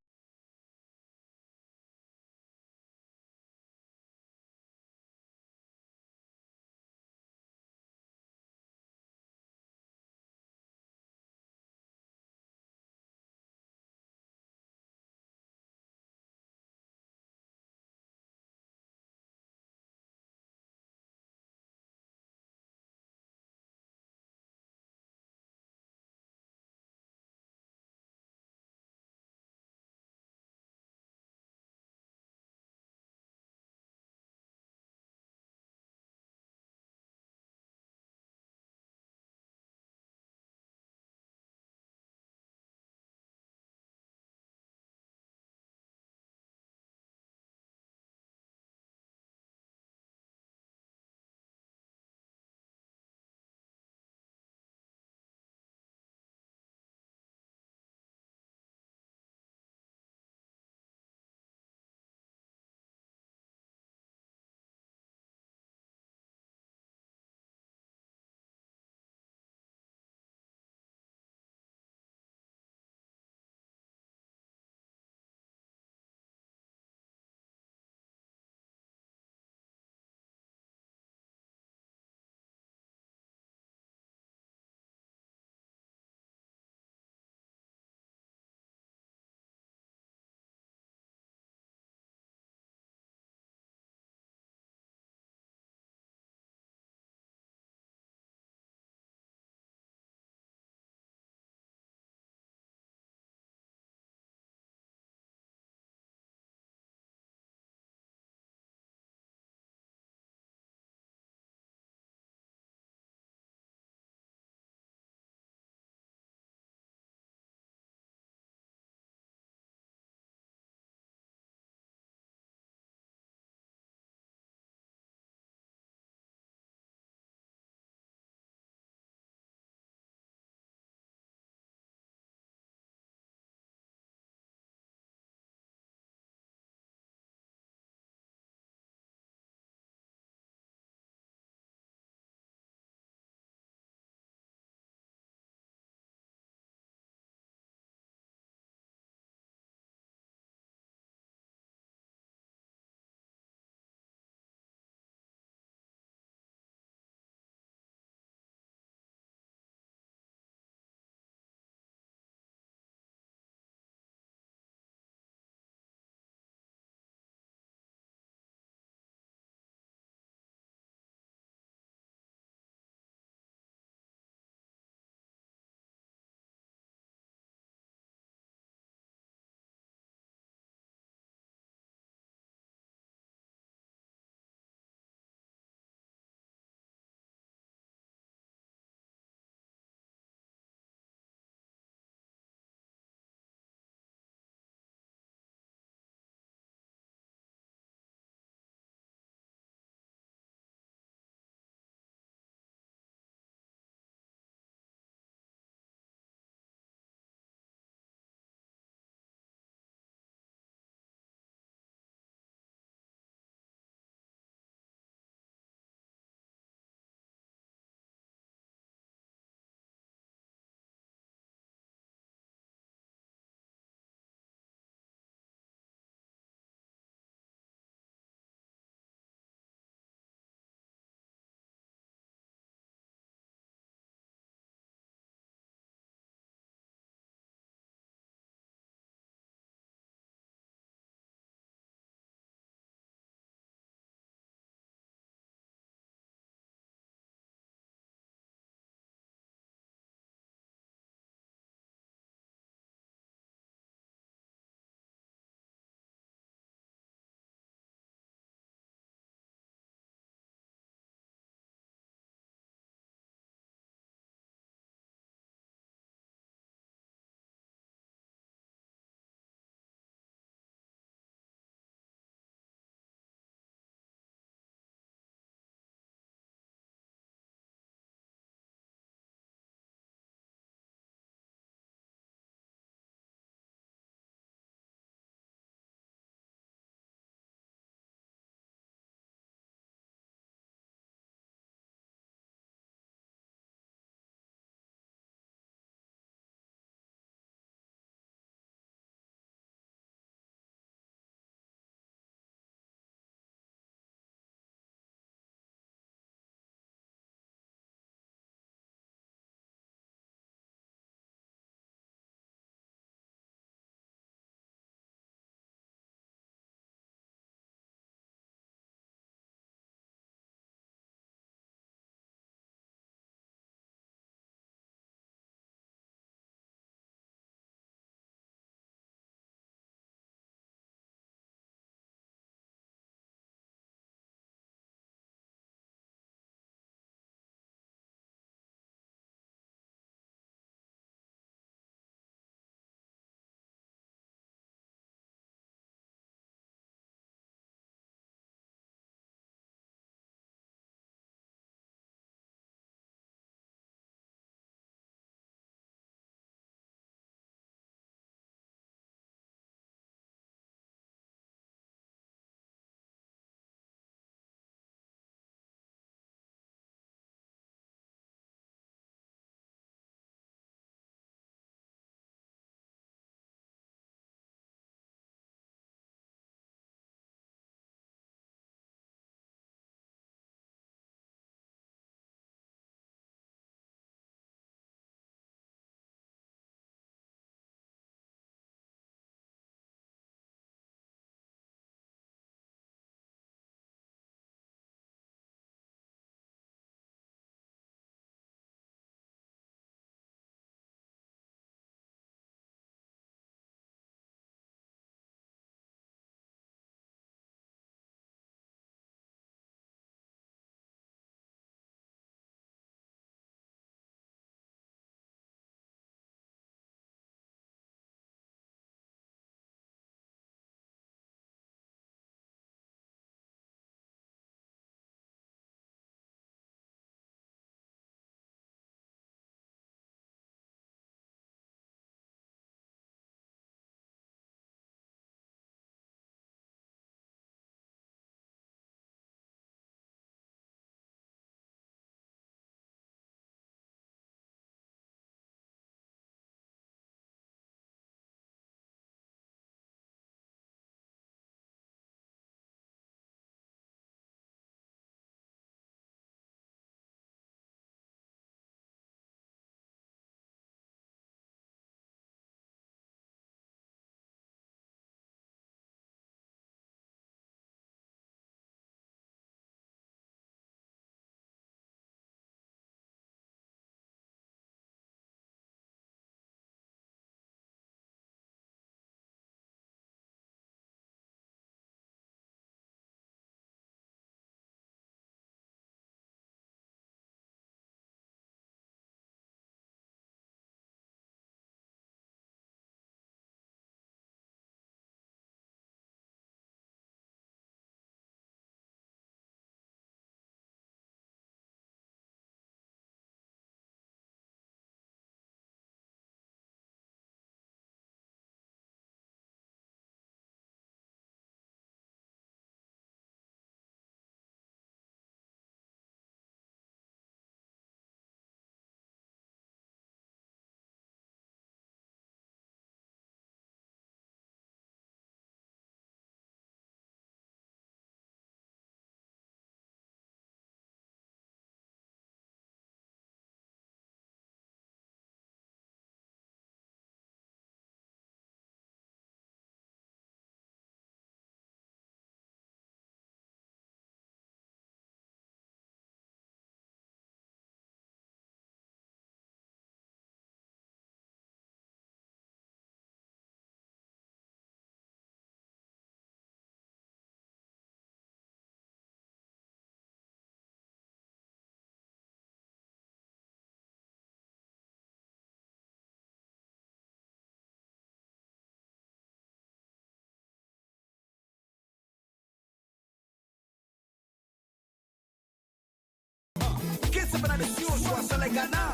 Ghana.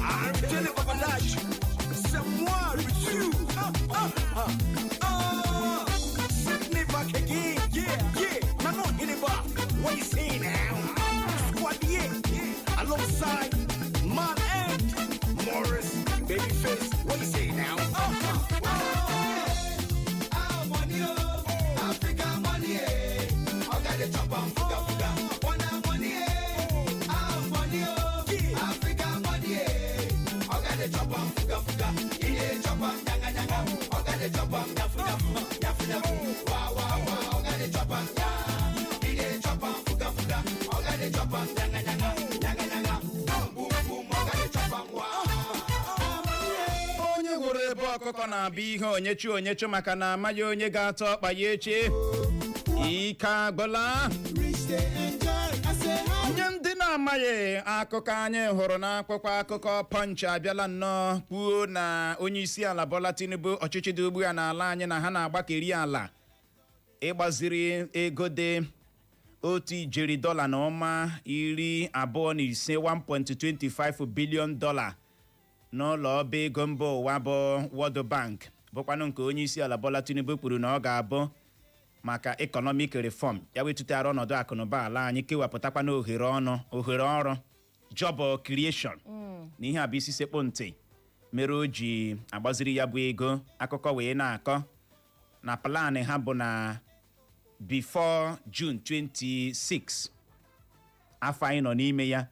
Arrêtez le bavardage. C'est moi, with you. Ah, ah, ah, ah. Sydney back again. Yeah. Nano Hiniba. What you say now? Squad yeah. Alongside Man and Morris. Babyface. What you say now? Ah, ah, ah. Ah, money, oh, Africa money, eh. Oga dey chop am fuga fuga. Wanna money, eh? Ah, money, oh, Africa money, eh. Oga dey chop am fuga fuga. He dey chop am yanga yanga. Oga dey chop am nyafu nyafu, nyafu nyafu. Wa wa wa. Oga dey chop am ya. He dey chop am fuga fuga. Oga dey chop am yanga yanga, yanga yanga. Boom boom boom. Oga dey chop am wa. Onye hụrụ ebe ọkụkọ na-abịa ihe onyechi onyechi, maka na amaghị onye ga-atọ ọkpa ya echi. Ike agwụla. Rich dey enjoy. I say how. Nye ndị na-amaghị akụkọ, anyị hụrụ n'akwụkwọ akụkọ Punch abịala nnọọ kwuo na onye isi ala Bola Tinubu, ọchịchị dị ugbu a n'ala anyị, na ha na-agbakeri ala ịgbaziri ego dị 1 ijeri dọla na ụma 25, $1.25 billion, n'ụlọ ọba ego mba ụwa bụ World Bank, bụkwanụ nke onye isi ala Bola Tinubu kwuru na ọ ga-abụ maka economic reform ya, wetụtara ọnọdụ akụnụba ala anyị, kewapụtakwana ohere ọnụ ohere ọrụ, job creation, na ihe a bụ isi sekpụ ntị mere o ji agbaziri ya bụ ego. Akụkọ wee na-akọ na plan ha bụ na before June 26 afọ anyị nọ n'ime ya,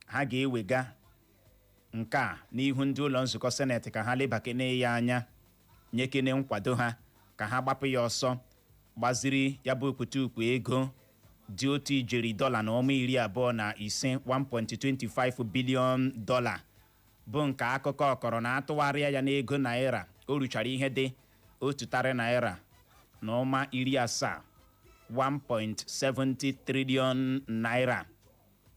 ha ga-ewega nke a n'ihu ndị ụlọ nzukọ seneti ka ha lebakene ya anya, nyekene nkwado ha, ka ha gbapụ ya ọsọ gbaziri ya bụ okwutukwu ego dị 1 ijeri dọla na ụma 25, $1.25 billion, bụ nke akụkọ kọrọ na atụgharịa ya n'ego naira, o ruchara ihe dị 1 tarị naira na ụma 70, 1.70 trillion naira.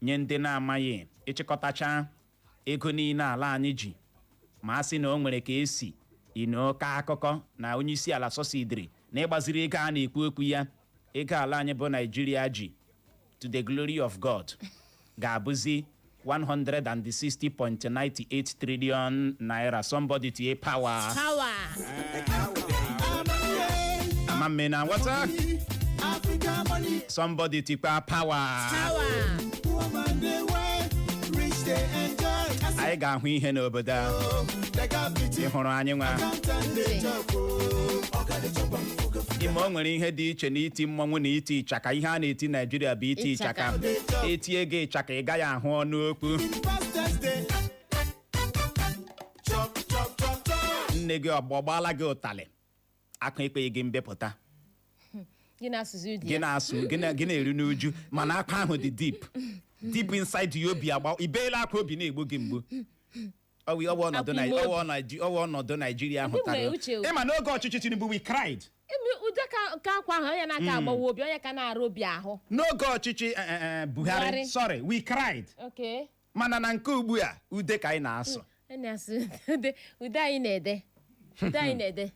Nye ndị na-amaghị, ịchịkọtacha ego niile ala anyị ji, ma a sị na o nwere ka esi inoke akụkọ na onye isi ala sọsidiri na ịgbaziri ego a na-ekwu okwu ya, ego ala anyị bụ Naijiria ji, to the glory of God, ga-abụzi 160.98 trillion naira. Somebody tie power. Power. Ama mme na nghọta. Africa money, Somebody tikwa power. Power. Poor man dey work, rich dey enjoy. I say, Anyị ga-ahụ ihe n'obodo a. oh, they got pity. Ị hụrụ anyị nwa. Accountant dey chop, oh. Oga dey chop am fuga fuga. Ime o nwere ihe dị iche n'iti mmọnwụ na iti ịchaka. Ihe a na-eti Naijiria bụ iti ịchaka. Ịchaka. Etie gị ịchaka, ị gaghị ahụ ọnụ okwu. Pastors dey chop, chop, chop, chop. Nne gị ọgbọ gbaala gị ụtalị, akụ ekpeghị gị mbepụta. Gị na-asụzi ụdị Gị ya. na-asụ gị gị na-eru n'uju, mana akwa ahụ dị deep deep inside ya. Obi agba ibeela akwa, obi na-egbu gị mgbu. Ọwụ ọnọdụ Akwa ime obi. ọwụ ọnọdụ Naijiria Ndị hụtara. nwere uche o. Ịma n'oge ọchịchị Tinubu, we cried. Emi ụdị ka akwa ahụ onye na-aka agbawa obi, onye ka na-arụ obi ahụ. N'oge ọchịchị Buhari, Buhari. Sorry, we cried. Okay. Mana na nke ugbu a, ude ka anyị na-asụ. Anyị na-asụ ude, ude anyị na-ede, ude anyị na-ede.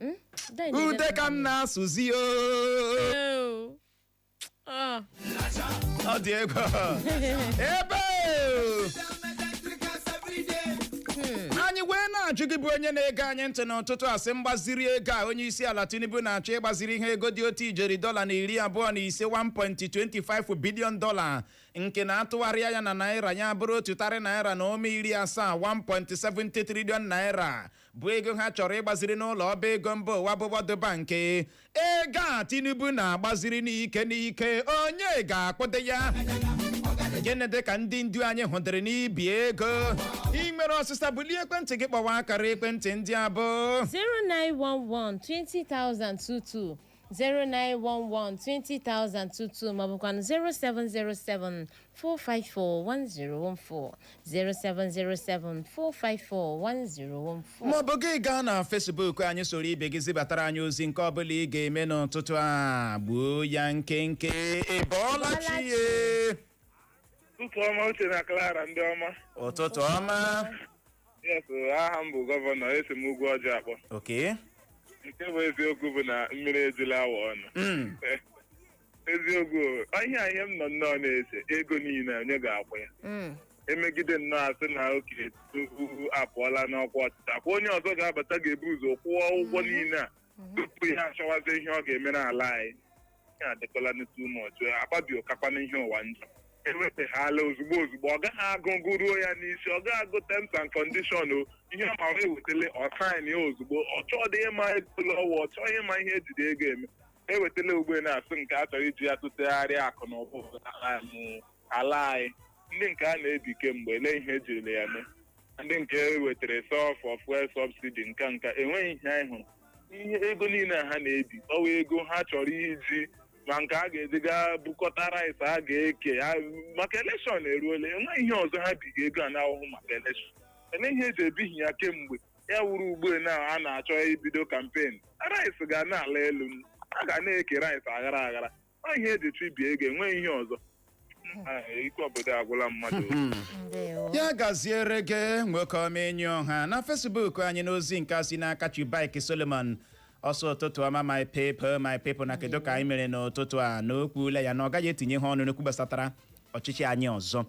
Ude anyị na-ede. Ude ka m na-asụzi o. Oh. Ah. Ọ dị egwu ebe anyị wee na-ajụ gị bụ onye na-ege anyị ntị n'ụtụtụ a, sị mgbaziri ego a onye isi ala Tinubu na-achọ ịgbaziri ihe ego dị 1 ijeri dọla na 25, $1.25 billion, nke na-atụgharịa ya na naira ya bụrụ 1 tarị naira na ụma 70, 1.70 trillion naira, bụ ego ha chọrọ ịgbaziri n'ụlọ ọba ego mba ụwa bụ World Bank. Ego a Tinubu na-agbaziri n'ike n'ike, onye ga-akwụdo ya? Gịnị dị ka ndị ndu anyị hụdịrị n'ibi ego? Ị nwere ọsịsa, bulie ekwentị gị kpọwa akara ekwentị ndị a bụ 0911 20022, 0911 20022, maọbụkwanụ 0707 454 1014, 0707 454 1014. Maọbụ gị gaa na Facebook anyị, soro ibe gị zibatara anyị ozi. Nke ọbụla ị ga-eme n'ụtụtụ a, gbuo ya nkenke. Ị bọọla chi ye? Ụtụtụ ọma, Uche na Clara, ndị ọma. Ụtụtụ ọma. Yes, aha m bụ Gọvanọ, esi m ugwu ọjọọ akpọ. Oke. Nke bụ eziokwu bụ na mmiri ejula awa ọnụ. Eziokwu o, ihe a, ihe m nọ nnọọ na-ese, ego niile onye ga-akwụ ya? Emegide nnọọ, asị na oke Tinubu apụọla n'ọkwa ọchịchị, akwa onye ọzọ ga-abata ga-ebu ụzọ kwụọ ụgwọ niile a tupu ya achọwazie ihe ọ ga-eme n'ala anyị. Ihe adịkwala too much. Akpabio kakwana ihe ụwa njọ. Ewetaghala ozugbo ozugbo, ọ gaghị agụ gụruo ya n'isi, ọ gaghị agụ terms and condition o. Ihe ọ ma ewetele, ọ sign ya ozugbo. Ọ chọọ dị ịma ego ole ọwụ, ọ chọghị ịma ihe ejide ego eme. Ewetala ugbe na-asụ nke a chọrọ iji ya tụtegharịa akụ na ụba ala anyị. Ndị nke a na-ebi kemgbe, ele ihe ejirila ya mee? Ndị nke e wetara sọfọ fuel subsidy, nka enweghị ihe anyị hụrụ. Ihe ego niile a ha na-ebi, ọwa ego ha chọrọ iji ma nke a ga-eji gaa bukọta rice a ga-eke maka election eruola. Enweghị ihe ọzọ ha biga ego a na-ahụhụ maka election. Ele ihe eji ebighị ya kemgbe ya wuru ugbu na a na-achọ ibido campaign. Rice ga na-ala elu, a ga na-eke rice aghara aghara. Ọ ihe eji chụbie ego, enweghị ihe ọzọ. Ah, ike obodo agwụla mmadụ. Ndewo. Ya gaziere gị, nwoke ọma. Enyi ọha na Facebook anyị, n'ozi nke a si n'aka Chibike Solomon, ọsọ ụtụtụ ọma, my people, my people, na kedu ka anyị mere n'ụtụtụ a? Na o kwuola ya na ọ gaghị etinye ha ọnụ n'okwu gbasatara ọchịchị anyị ọzọ,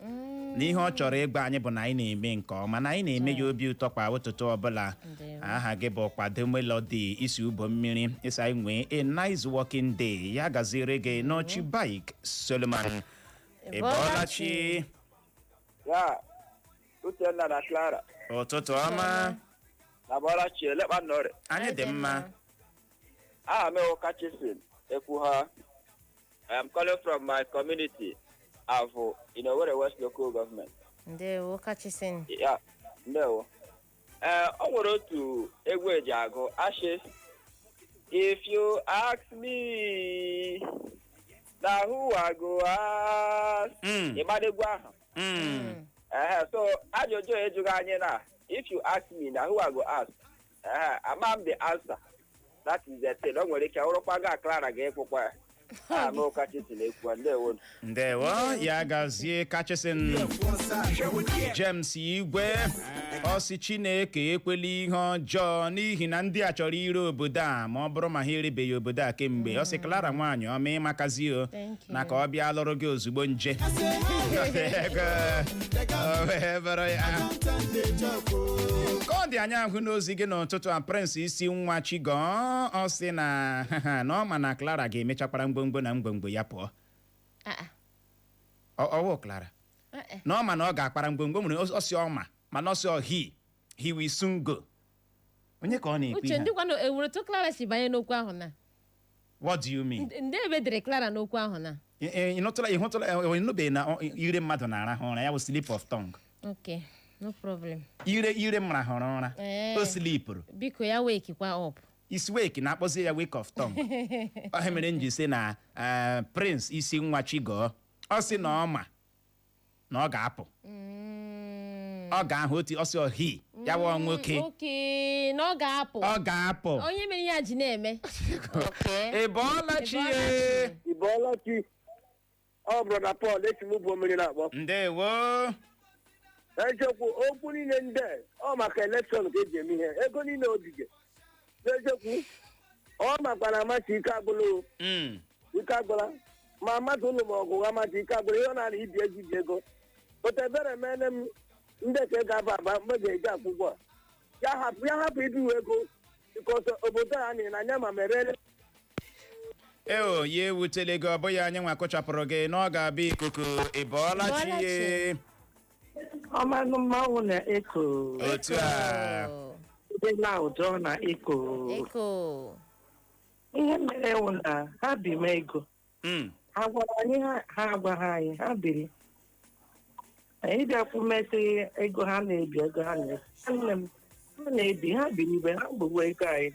na ihe ọ chọrọ ịgwa anyị bụ na anyị na-eme nke ọma, na anyị na-eme ya obi ụtọ kwa ụtụtụ ọbụla. Ndewo. Aha gị bụ Kwado Melody, isi ụbọ mmiri, ịsa anyị nwee a nice working day. Ya gaziere gị n'Chibike Solomon. Ị bọọla chi? Ya, Uchenna na Clara. Ụtụtụ ọma. Na Bọlachi, elekpa nnọrị. Anyị dị mma. Aha m ewu Kachisin Ekwuha. I am calling from my community, Avu, in Owerri West Local Government. Ndewo, Kachisin. Ya, ndewo. Ee, o nwere otu egwu eji agụ ashị, "If you ask me, na who I go ask?" Ịgbada egwu ahụ? Mm. Ehe, so ajụjụ ejụghị anyị na "If you ask me, na who I go ask?" Ehe, ama m the answer. That is the thing. O nwere ike wụrụkwa ga Clara ga-ekwukwa ya. Aha m Kachisin Ekwu, ndewo. Ndewo, ya gazie, Kachisin. James Igwe ọsị, Chineke ekwela ihe ọjọọ, n'ihi na ndị a chọrọ ire obodo a, ma ọ bụrụ ma ha erebeghị obodo a kemgbe. Ọ sị, Clara nwaanyị ọma, ịmakazi o. Thank you. Na ka ọ bịa lụrụ gị ozugbo nje. O wee bụrụ ya. Ka ọ dị, anya ahụ n'ozi gị n'ụtụtụ a, Prince isi nwa Chigo, ọ sị na ọ ma na Clara ga-emechakwara ngwongwo na ngwongwo ya pụọ. Ah, ah. Ọwụ Clara Eh, eh. na ọ ma na ọ ga-akpara ngwongwo nwere. Ọ sị ọ ma, mana ọ sị ọ he will soon go. Onye ka ọ na-ekwu Uche, ihe a? ndị kwanụ ewere otu Clara si banye n'okwu ahụ na What do you mean? Ndị ebe dere Clara n'okwu ahụ na Ị nụtụla, ị hụtụla, ị nụbeghị na ire mmadụ na-arahụ ụra, ya bụ slip of tongue? Okay, no problem. Ire m rahụrụ ụra. O slipụrụ. Biko, ya wake kwa up. Isi wake na-akpọzi ya wake of tongue. Ọ mere m ji sị na Prince isi nwa Chigo, ọ sị na ọ ma na ọ ga-apụ. Ọ ga-ahụ otu ọ sị ọ he ya wụ nwoke. Okay, na ọ ga-apụ. Ọ ga-apụ. Onye mere ya ji na-eme. Okay. Ị bọọla chi ye? Ị bọọla chi. Ọ Brother Paul, esi m ụbọ mmiri na-akpọ. Ndewo. Eziokwu, okwu niile ndị a, ọ maka election ka eji eme ihe ego niile ogige. N'eziokwu, ọ makwara amasị ike agwụla o. Ike agwụla ma mmadụ ụlọ ma ọgụ amasị ike agwụla. Ihe ọ na-ara ibi ego, ibi ego otu ebere mene m ndị ka ego aba aba mgbe ga-eji akwụ ụgwọ a. Ya hapụ, ya hapụ ibiwe ego, because obodo a anyị na anya ma merere. Eo, ya ewutele gị. Ọ bụghị anyị nwa kụchapụrụ gị na ọ ga-abịa ikuku. Ị bọọla chi ye? Ọmanụ mmanwụ na-eko. Otu a. Dị loud, na-eko. Eko. Ihe mere wụ na ha bi m ego. Ha gwara anyị, ha agwaghị anyị, ha biri. Anyị bịakwu mesị ego ha na-ebi, ego ha na-ebi. Nwanne m, ha na-ebi, ha biri ibe ha gbugbo ego anyị.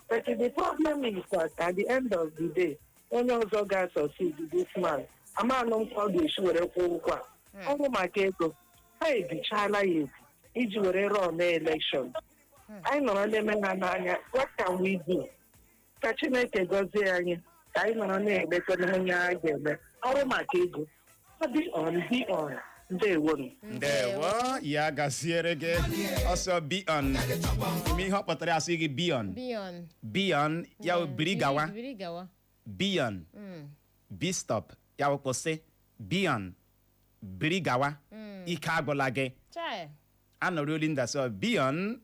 But the problem is that at the end of the day, onye ọzọ ga-succeed this man, amanụ m ka ọ ga-esi were kwụọ ụgwọ a. Ọ bụ maka ego ha ebichala ya ebi iji were run election. Anyị nọrọ na-eme ha n'anya. What can we do? Ka Chineke gọzie anyị, ka anyị nọrọ na-emekọ onye a ga-eme ọrụ maka ego. Ọ dị on, be on. Ndewonu. Ndewo, ya gaziere gị. Ọsọ be on, ime ihe ọ kpọtara asị gị be on. Beyond. Be on ya, biri gawa. Biri gawa. Be on. Bistop ya wụ kwụsị, bion biri gawa, ike agwụla gị. Chai. Anọrọ Olinda sọ bion.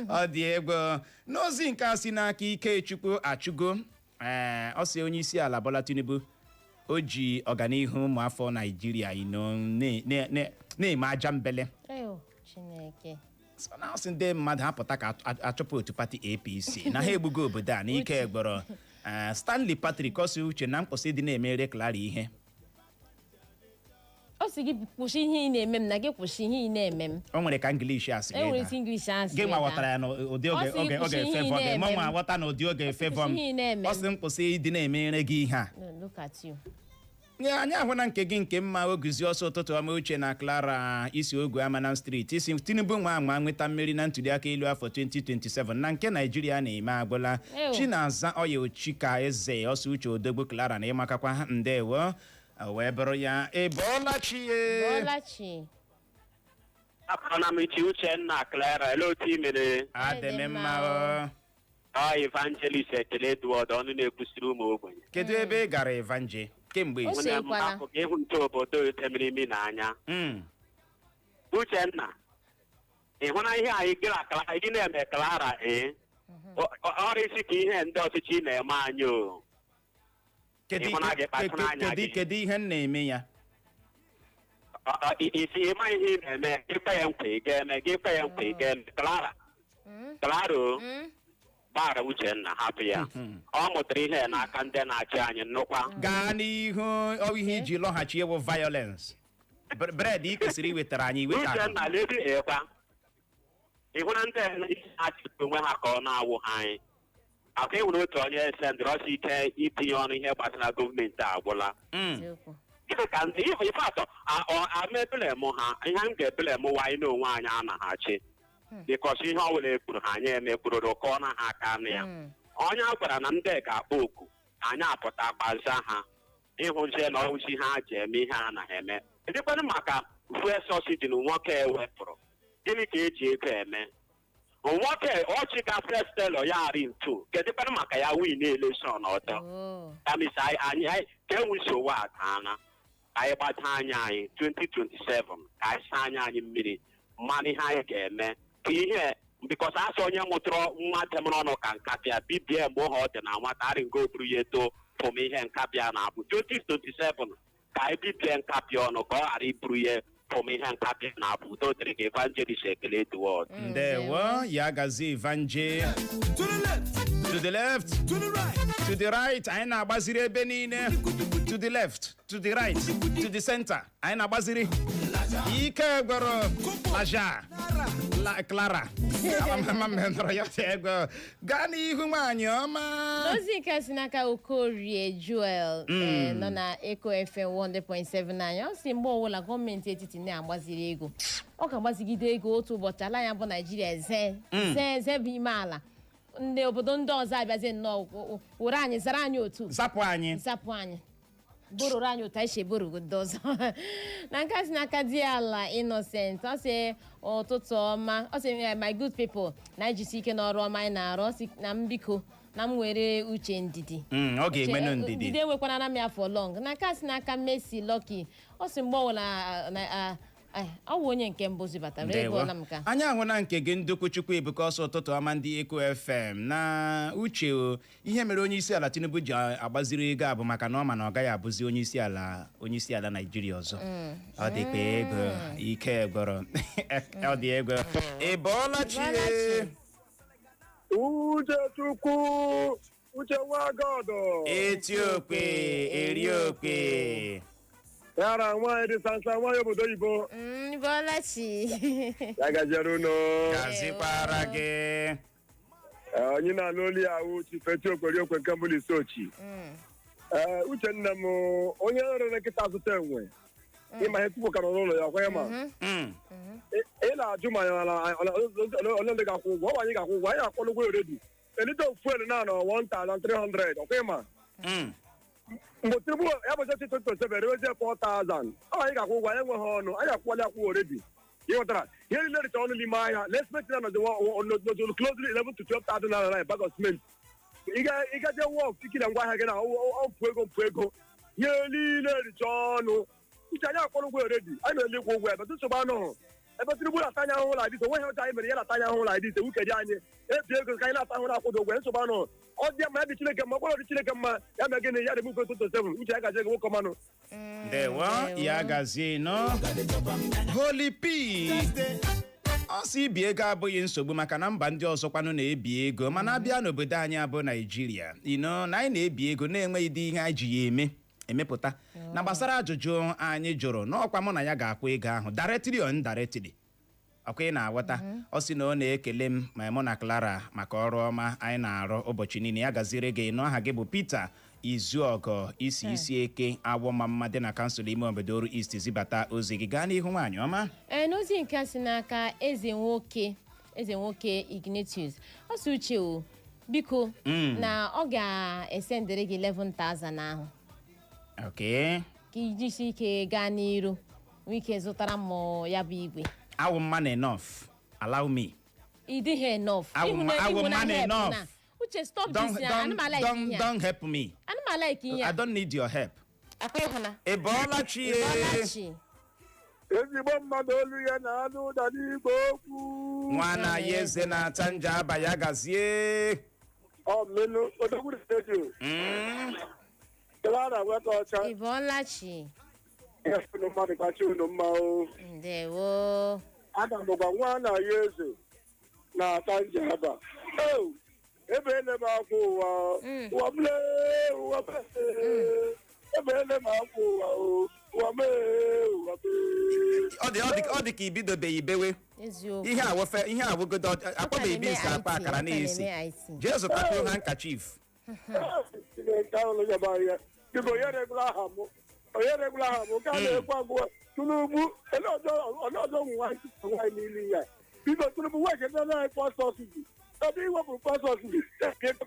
Ọ dị egwu. N'ozi nke a si n'aka Ikechukwu Achụgo, ee, ọ sị onye isi ala Bola Tinubu o ji ọganihu ụmụafọ Naijiria ino na-eme aja mbele. Ew, Chineke. So na asị ndị mmadụ apụta ka achụpụ otu pati APC na ha egbugo obodo a n'ike gbọrọ. Stanley Patrick ọsị uche na mkpụsị dị na-emere Clara ihe. Ọ sị gị kwụsị ihe ị na-eme m, na gị kwụsị ihe ị na-eme m. O nwere ka English asị E nwere isi English asị. Gị nwa ghọtara ya n'ụdị oge Ọ sị oge kwụsị oge ihe ị favor gị na-eme mụ nwa m. aghọta n'ụdị oge favor m. Kwụsị ihe ị na-eme Ọ m. sị m kwụsị ịdị na-emere gị ihe a. No, look at you. Nye, anyị ahụ na nke gị nke mma oguzi ọsọ. Ụtụtụ ọma, Uche na Clara. Isi ogu Amanam Street isi Tinubu nwa anwa nweta mmeri na ntuliaka elu afọ 2027 na nke Naijiria na-eme agwụla. Ew. Chinaza Ọya Ochika Eze ọsọ uche odogbo Clara na ịmakakwa, ndewo. O wee bụrụ ya, ị bọọla chi ye. Bọlachi. Akpọrọ m ichi Uchenna, Clara, ele otu ị mere? Adị m mma o. Ọ Evangelist Ekele Edward, ọnụ na-ekwusiri ụmụ ogbenye. Kedu ebe ị gara, Evanje, kemgbe? O Nwanne m, sekwana. hapụ ka ịhụ nte obodo temiri imi n'anya. Uchenna, ị hụna ihe anyị gara Clara gị na-eme Clara ee? Ọrụ isi ka ihe ndị ọchịchị na-eme anyị o. Kedu Ị hụna gị kpachara anya kedu gị. Kedu ihe m na-eme ya? Isi ịma ihe ị na-eme, gị kwe ya nkwa ị ga-eme, gị kwe ya nkwa ị ga-eme. Clara, Clara o. Gbara Uchenna, hapụ ya. Ọ mụtara ihe n'aka ndị na-achị anyị nnukwa. Gaa n'ihu. Ọ ihe iji lọghachi ewu violence bread ị kwesịrị iwetara anyị iweta. Uchenna, lebi ekwa ị hụra ndị na-achị onwe ha ka ọ na-awụ ha anyị aka. Enwere otu onye sendịrị ọsọ ike itinye ọnụ ihe gbasara gọọmenti agwụla. Eziokwu. Gịnị ka ndị ife atọ amebele m ha ihe m ga-ebele m wa anyị n'onwe anyị anaghị achị because ihe ọ bụla ekwuru ha anyị emekwururu ka ọ na ha aka na ya. Onye a gwara na ndị ga-akpọ oku anyị apụta gbaza ha ịhụzie na ọhụzi ha ji eme ihe a naghị eme dịkwanụ maka fuel subsidy na nwoke ewepụrụ. Gịnị ka eji ego eme? Nwoke ọchị ga first tailor ya arị ntu. Kedụkwanụ maka ya win election ọtọ? Oh. That means anyị ka enwe nsogbu adaana. Anyị gbado anya anyị 2027, ka anyị saa anya anyị mmiri mmanụ ihe anyị ga-eme ka ihe because asị onye mụtụrụ nwa temụrụ ọnụ ka nkapịa bibie mgbe oge ọ dị na nwata arịgo buru ya eto fụm ihe nkapịa na-abụ 2027, ka anyị bibie nkapịa ọnụ ka ọ ghara iburu ya fụm ihe nkapịa na-abụ. Udo dịrị gị, Evangelist Ekele Edward. Ndewo, ya gazie, Evanje. To the left, To the left, to the right. to the right. Anyị na-agbaziri ebe niile, to the left, to the right, to the center. Anyị na-agbaziri ike gwọrọ laja la Clara ama m nọrọ ya dị ego. Gaa n'ihu, nwaanyị ọma. N'ozi nke si n'aka Okorie Joel, nọ na Eko FM 100.7 anyị, ọ sị mgbe ọbụla gọọmenti etiti na-agbaziri ego, ọ ga-agbazigide ego otu ụbọchị ala ya bụ Naijiria ze ze ze bụ ime ala ndị obodo ndị ọzọ abịazie nnọọ were anyị zara anyị otu. Zapụ anyị. Zapụ anyị, bororo anyị otu anyị si eborogo ndị ọzọ. Na nke a si n'aka di ala Innocent, ọ sị ụtụtụ ọma. Ọ sị, "My good people, na ijisi ike n'ọrụ ọma anyị na-arụ." Ọ sị na m biko na m were uche ndidi. Ọ ga-enwenụ ndidi. Ndidi enwekwana na m ya for long. Na nke a si n'aka Messi Lucky, ọ sị mgbe ọbụla ọ wụ onye nke mbụ zibatara ego Ndewo. na m ka. Anyị ahụ na nke gị ndokwu Chukwu Ebuka ọsọ. Ụtụtụ ọma, ndị Eko FM na uche o. Ihe mere onye isi ala Tinubu ji agbaziri ego a bụ maka na ọ ma na ọ gaghị abụzi onye isi ala Naijiria ọzọ. Ọ dịkwa ego ike gwọrọ, ọ dị ego. Ị bọọla chi? Uche Chukwu, Uche nwa God. Eti okwe eri okwe. Yara nwaanyị dị sansa, nwaanyị obodo oyibo. Bọlachi. Ya gaziere unu. Gazikwara gị. Onye na-alụ olu ya awụ Chifeti Okweri Okwe nke mbụ n'isi ochi. Ee, Uche nne m, onye rere nkịta azụta enwe, ịma ihe tupu ka nọ n'ụlọ ya kwa ya ma. Ị na-ajụ ma ya ole ndị ga-akwụ ụgwọ. Ọ bụ anyị ga-akwụ ụgwọ, anyị akwụla ụgwọ already. A litre of fuel na nọ 1300, ọkwa ịma? Mgbe Tinubu ya bụ 2027 rewezie 4000, ọ anyị ga-akwụ ụgwọ. Anyị enweghị ọnụ, anyị akwụkwala akwụ already. Ị ghọtara ihe niile dịcha ọnụ n'ime ahịa. Lee cement na nọzi closely 11 to 12,000 naira na bag of cement. Ịgaje wọk tikiri ngwa ahịa gị na ọpụ ego mpụ ego ihe niile richa ọnụ. Uche, anyị akwụrụ ụgwọ already, anyị mere ịkwụ ụgwọ ebe nsogbu anụhụ ebe Tinubu na-ata anyị ahụhụ la dis. Onweghị ọjọọ anyị mere ya na-ata anyị ahụhụ la dis. Ewuke dị anyị ebi ego ka anyị na-ata ahụhụ na-akwụdo ụgwọ. Nsogbu anụhụ. Ọ dị mma, ya dị Chineke mma, ọ dị Chineke mma, ya mee gịnị? Ya dị m 27. Uche, ya gazie gị, nwoke ọmanụ. Ndewo, ya gazie nọ. Holy P ọ sị ibi ego abụghị nsogbu, maka na mba ndị ọzọkwanụ na-ebi ego, mana abịa n'obodo anyị abụ Naijiria ino na anyị na-ebi ego na-enweghị dị ihe anyị ji ya eme emepụta. Na gbasara ajụjụ anyị jụrụ n'ọkwa, mụ na ya ga-akwụ ego ahụ directly or indirectly, ọkwa ị na-aghọta? Ọ sị na ọ na-ekele m ma mụ na Clara maka ọrụ ọma anyị na-arụ ụbọchị niile. Ya gaziri gị nụ. Aha gị bụ Peter Izuọgọ isi isi eke awọ ma mma dị na kansụl ime obodo Oru East. Zibata ozi gị. Gaa n'ihu, nwaanyị ọma. Ee, n'ozi nke a si n'aka eze nwoke, eze nwoke Ignatius, ọ sị, "Uche o, biko, na ọ ga-esendịrị gị 11,000 ahụ ka ijisi ike gaa n'iru, nwee ike zụtara m ya bụ igwe." Awụ man enough, allow me. Ị dịghị enough. Awụ Ịhụna man help enough. na. Uche, stop Don't this na. don't Ana m like don't ihe a. don't help me. Ana m like ihe I a. don't need your help. Akwa ịhụna. Ị bọọla chi? Ị bọọla chi. Ezigbo mmadụ, olu ya na-anụ ụda n'igwe okwu. Nwana ya eze na-ata nja aba, ya gazie. Ọ mmenu odogwu redio. Clara nweta ọcha. Ị bọọla chi. Ihe unu mmadụ kacha unu mma o. Ndewo. Aga m gwa nwa na ya eze na-ata njaba o ebe ele m akwa ụwa. Ụwa m lee, ụwa m lee. Ebe ele m akwa ụwa o, ụwa m lee, ụwa m lee. Ọ dị ka ibidobeghị ibewe. Eziokwu. Ihe awụfe, ihe awụgodo akpọbeghị na-eme beans akpa IT, akara ọ ka n'isi. na-eme IT. Jee zụtakwuo handkerchief. Chineke ahụ nyaba ya, biko, onye regula aha m, onye regula aha m nke a na-ekwu agwụ Tinubu ele ọzọ, onye ọzọ ụmụ nwaanyị nwaanyị n'ili ya. Biko Tinubu, wecheta anyị fuel subsidy. Ebe iwepụrụ fuel subsidy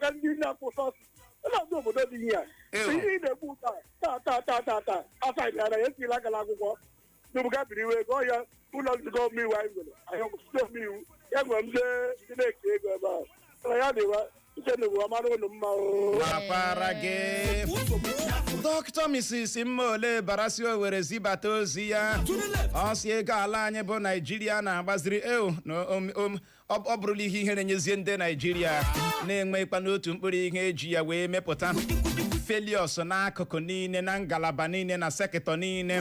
ka ndị na-akwụ subsidy, ele ọzọ obodo dị ihe a. Ew. Ihe ị na-ekwu taa taa taa taa taa taa asaịdara ya esila aka n'akwụkwọ. Tinubu ga biri iwe ego ọhịa ụlọ nzukọ omeiwu anyị nwere, anyị ọkwụsị omeiwu ya nwere ndị ndị na-eke ego ebe ahụ. Mana ya dịwa uche na ụwa mara ụnụ mma o. Makwara gị. Dr. Mrs. Mmaole Barasi Owere zibata ozi ya. Ọ sị ego ala anyị bụ Naijiria na-agbaziri ew na ọ bụrụla ihe ihere nyezie ndị Naijiria na-enwekwa n'otu mkpụrụ ihe eji ya wee mepụta failures n'akụkụ niile, na ngalaba niile, na sector niile.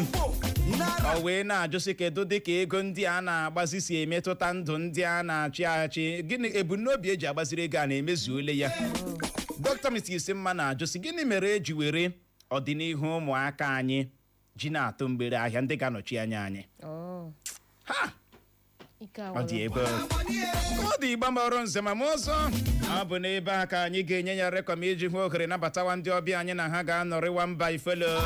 Ọ wee na-ajụsị, kedu dịka ego ndị a na-agbazi si emetụta ndụ ndị a na-achị achị? Gịnị ebumnobi eji agbaziri ego a na-emezuole ya? Dr. Mrs. Mma na-ajụsị, gịnị mere eji were ọdịnihu ụmụaka anyị ji na-atụ mgbere ahịa ndị ga-anọchi anya anyị? Oh, Ha ike ọ dị agwụla. ebe ọ dị igba ọrụ nze ma ọzọ. Ọ bụ n'ebe a ka anyị ga-enye ya rekọm iji hụ ohere nabatawa ndị ọbịa anyị na ha ga-anọrịwa mba ifelo.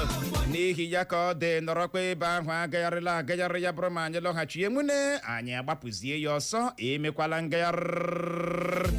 N'ihi ya ka ọ dị nọrọkwa ebe ahụ, agagharịla agagharị ya bụrụ ma anyị lọghachie nwune anyị agbapụzie ya ọsọ. Emekwala ngagharị.